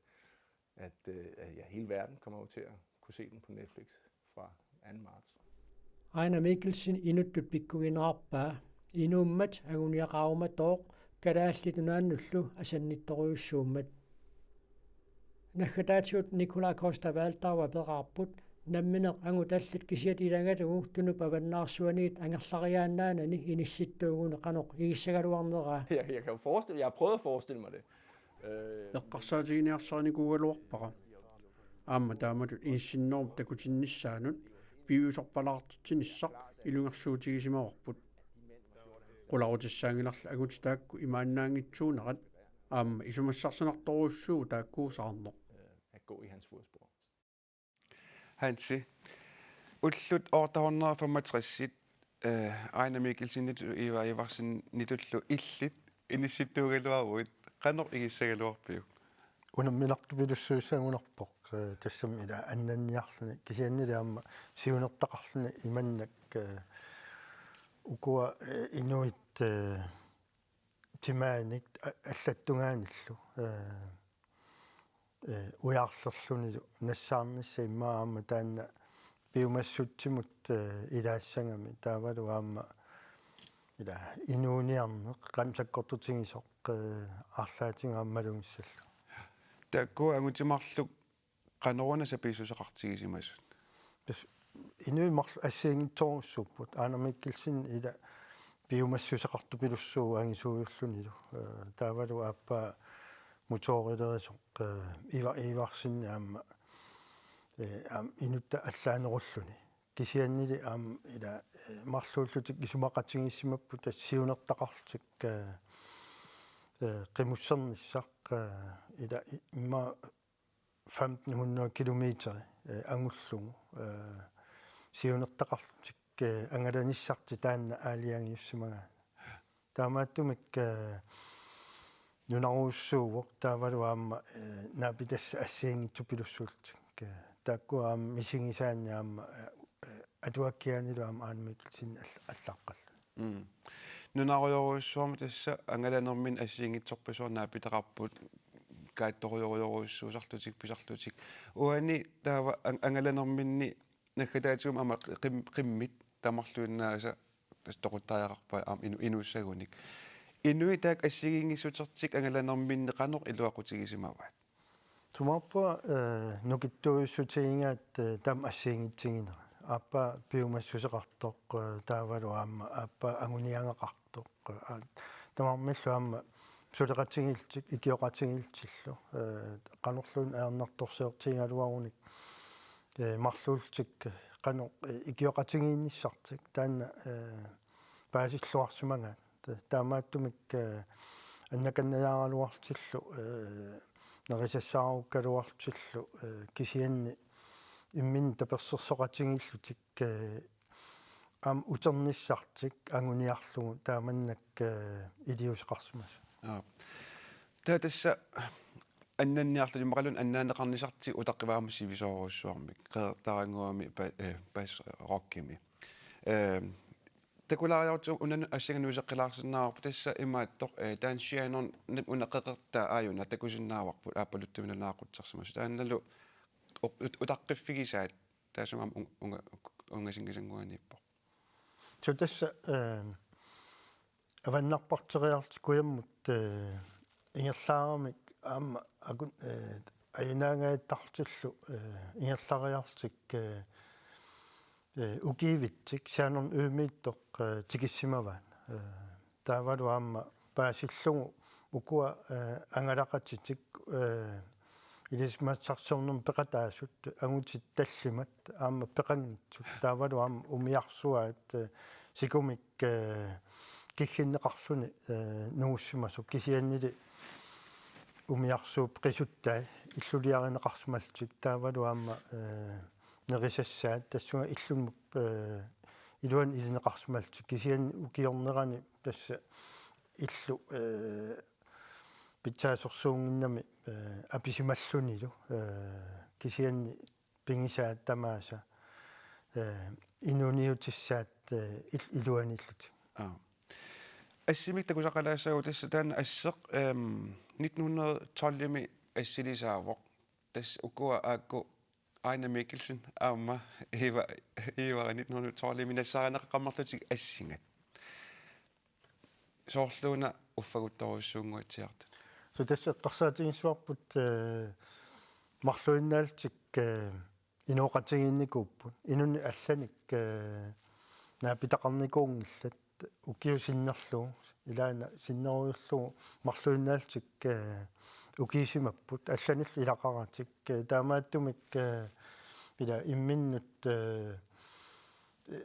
at, øh, at ja, hele verden kommer jo til at kunne se den på Netflix fra anden marts. Ejnar Mikkelsen inuttut pikkuginerarpaa, inuummat anguniaqarumatooq Kalaallit Nunaannullu asannittorujussuummat. Naggataatigut Nikolaj Coster-Waldau apeqarput nammineq angut allat kisiat ilagalugu Tunuppat Avannaarsuaniit angerlariaannaanani inissittuuguni qanoq igissagaluarneraa. Jeg, jeg kan jo forestille, jeg har prøvet at forestille mig det. Øh, Eqqarsaatiginiarsarinikuugaluarpara. Aamma taamatut inissinnerup takutinnissaanut piviusorpalaartitsinissaq ilungersuutigisimavarput. Qularutissaanngilarli angutit taakku imaannaanngitsuunerat aamma isumassarsinartorujussuuvoq taakkuusaarneq. Øh, at gå i hans fodspor. Hansi, ullut otte hundrede og femogtres, øh, Ejnar Mikkelsenitut Ivar Iversenitullu illit inissittuugaluaruit, qanoq igissagaluarpiuk? Unamminartupilussuussagunarpoq, øh, tassami ila annanniarluni, kisiannili aamma siunertaqarluni imannak, øh, ukua, øh, inuit, øh, timaanik a-, allattungaanillu, øh, øh, ujarlerlunilu nassaarnissaq immaqa aamma taanna piumassutsimut, øh, ilaassagami taavalu aamma ila inuuniarneq qanoq sakkortutigisoq, øh, arlaatigut aamma malugissallugu. Taakku angutit marluk qanoruna sapiissuseqartigisimasut? Tassa inuit marluk assigiinngitsorujussuupput. Ejnar Mikkelsen ila piumassuseqartupilussuuvoq angisuujullunilu. Øh, taavalu aappaa motorilerisoq, øh, Ivar Iversen aamma, øh, aamma inuttat allaanerulluni. Kisiannili aamma ila, øh, marluullutik isumaqatigiissimapput tassa siunertaqarlutik, øh, øh, qimussernissaq, øh, ila i-, immaqa femten hundrede kilometer, øh, angullugu, øh, siunertaqarlutik, øh, angalanissartik taanna aalajangiussimagaanni. Taamaattumik, øh, nunarujussuuvoq taavalu aamma, øh, naapitassat assigiinngitsupilussuullutik. Øh, taakku aamma misigisaanni aamma, øh, øh, atuakkiaanilu aamma Ejnar Mikkelsen all-, allaqqalluni. Mm. Nunarujorujussuarmik tassa angalanerminni assigiinngitsorpassuarnik naapitaqarput, kaattorujorujorujussuusarlutik pisarlutik. Uani taava an-, angalanerminni naggataatigut aamma qim-, qimmit tamarluinnaasa tassa toquttariaqarpaat aamma inu-, inuussagunik. Inuit taakku assigiinngissutertik angalanerminni qanoq iluaqutigisimavaat? Sumaappa, eh, nukittuujussutigigaat, eh, taama assigiinngitsiginera. Aappaa piumassuseqartoq, eh, taavalu aamma aappaa anguniagaqartoq. Eh, aa, tamarmillu aamma suleqatigiillutik, ikioqatigiillutillu. Eh, qanorluunniit ajornartorsiortigigaluarunik, eh, marluullutik qanoq, eh, ikioqatigiinnissartik. Taanna, eh, paasilluarsimagaat. Ta-, taamaattumik, eh, annakannajaaraluarlutillu, eh, nerisassaarukkaluarlutillu, eh, kisianni imminnut tapersersoqatigiillutik, eh, aamma uternissartik anguniarlugu taamannak, eh, iliuuseqarsimasut. Aap. Taava tassa annanniarlutik imaluunniit annaanneqarnissartik utaqqivaa aamma sivisoorujussuarmik. Qeqertarannguami pa-, eh, Bas Rockimi. Eh, takulaariartigu una assinga nuiseqqilaarsinnaavarput tassa imaattoq, eh, taanna Shannonip una qeqertaa aajuna takusinnaavarput aappaluttuinnaq naaqqutsersimasoq. Taannalu u-, ut-, utaqqiffigisaat taassuma aamma un-, unga-, ungasinngisannguaniippoq. Suu tassa, eh, avannarparteriarlutik kujammut, eh, ingerlaaramik aamma akun-, eh, ajunaangaattarlutillu, eh, ingerlariarlutik, eh, eh, ukiivitsik Shannon Ømiittoq, eh, tikissimavaat. Eh, taavalu aamma paasillugu ukua, eh, angalaqatitik, eh, ilisimasassarsiornermut peqataasut angutit tallimat aamma peqanngitsut. Taavalu aamma umiarsuaat, eh, sikumik, eh, kigginneqarluni, eh, nungussimasoq kisiannili umiarsuup qisuttai illuliarineqarsimallutik taavalu aamma, eh, nerisassaat tassunga illumut, eh, iluani ilineqarsimallutik kisianni ukiornerani tassa illu, eh, pitsaasorsuunnginnami, eh, apisimallunilu, eh, kisianni pigisaat tamaasa, eh, inuuniutissaat, eh, il-, iluaniillutik. Aap. Assimik takusaqalaassaagut tassa taanna asseq, ehm, nitten hundrede tolvimi assilisaavoq. Tassa ukua aakku Ejnar Mikkelsen aamma Ivar, Ivar nitten hundrede tolvimi nassaarineqaqammerlutik assingat. Soorluuna uffaguttorujussuunnguatsiartut. Suu tassa eqqarsaatiginngisaannarparput, eh, marluinnaallutik, eh, inooqatigiinnikuupput. Inunnik allanik, eh, naapitaqarnikuunngillat ukiut sinnerlugu, ilaanni sinnerujullugu marluinnaallutik, eh, ukiisimapput, allanillu ilaqaratik, eh, taamaattumik, eh, ila imminnut, eh,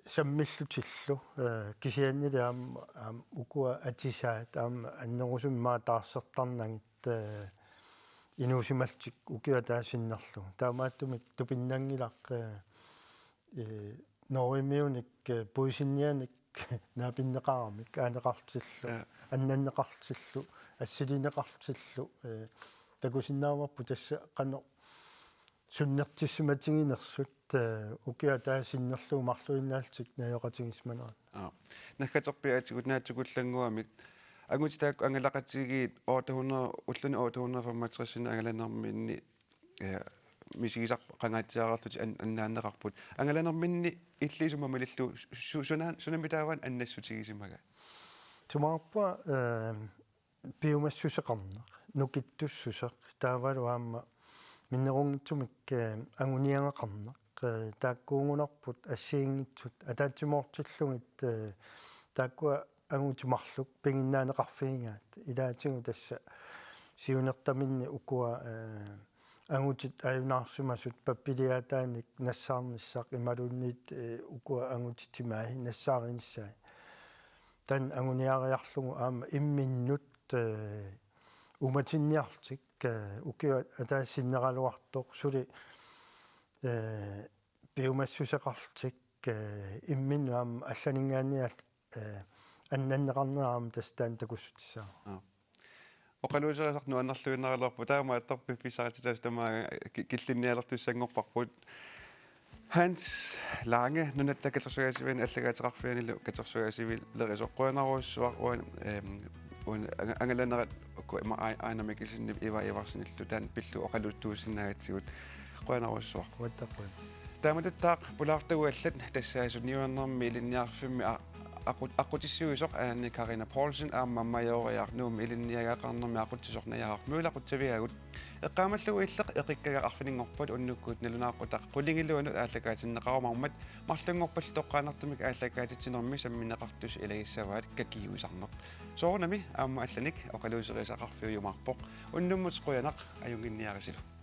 sammillutillu, eh, kisiannili aamma, aamma ukua atisaat, aamma annerusumik immaqa taarsertarnagit, eh, inuusimallutik ukiup ataatsip sinnerlugu. Taamaattumik tupinnanngilaq, eh, eh, norgemiunik, eh, puisinnianik naapinneqaramik aaneqartillu, ja, annanneqartillu, assilineqartillu, eh, takusinnaavarput tassa qanoq sunnertissimatiginersut, eh, ukiup ataatsip sinnerlugu marluinnaallutik najugaqatigiissimanerat. Aap. Naggaterpiaatigut naatsukullannguamik angutit taakku angalaqatigiit otte hundrede, ulluni otte hundrede femogtres angalanerminni, eh, misigisarput qangaatsiareerlutik an-, annaanneqarput. Angalanerminni illit isummat malillugu su-, su-, suna-, sunami taava annassutigisimaga? Sumaappa, eh, piumassuseqarneq, nukittussuseq, taavalu aamma minnerunngitsumik, eh, anguniagaqarneq, eh, taakkuugunarput assigiinngitsut ataatsimoortillugit, eh, taakkua angutit marluk piginnaaneqarfigigaat. Ilaatigut tassa siunertaminni ukua, eh, angutit ajunaarsimasut pappiliaataanik nassaarnissaq imaluunniit, eh, ukua angutit timai nassaarinissaat. Taanna anguniariarlugu aamma imminnut, eh, uumatinniarlutik, eh, ukiup ataatsip sinneraluartoq suli, eh, piumassuseqarlutik, eh, imminnut aamma allaninngaanniit, eh, annanneqarnera aamma tassa taanna takussutissaaq. Aap. Oqaluuserisartoq nuannerluinnaraluarpoq, taamaattoq piffissaqartitaasut tamaanga ki-, killinnialertussanngorparput. Hans Lange, Nunatta Katersugaasiviani allagaateqarfianilu katersugaasivilerisoq, qujanarujussuaq uan-, ehm, uan-, anga-, angalanerat uku ima Ai-, Ejnar Mikkelsenip Ivar Ivarsenillu taanna pillugu oqaluttuussinnaagatsigut. Qujanarujussuaq. Qujanaq. Taamatuttaaq pulaartugut allat tassaasuniuarnermi ilinniarfimmi a-, Aqu-, aqqutissiuisoq Anne Karina Poulsen aamma Majoriaq Nuummi ilinniagaqarnermi aqutsisoq Najaaraq Møller aqutsivigaagut. Eqqaamallugu Illeq eqikkagaq arfininngorpat unnukkut nalunaaqutaq qulingiluanut aallakaatinneqarumaarmat marlunngorpat toqqaannartumik aallakaatitsinermi sammineqartussat ilagissavaat kakiuisarneq. Soorunami aamma allanik oqaluuseriisaqarfiujumaarpoq. Unnummut qujanaq ajunnginniarisilu.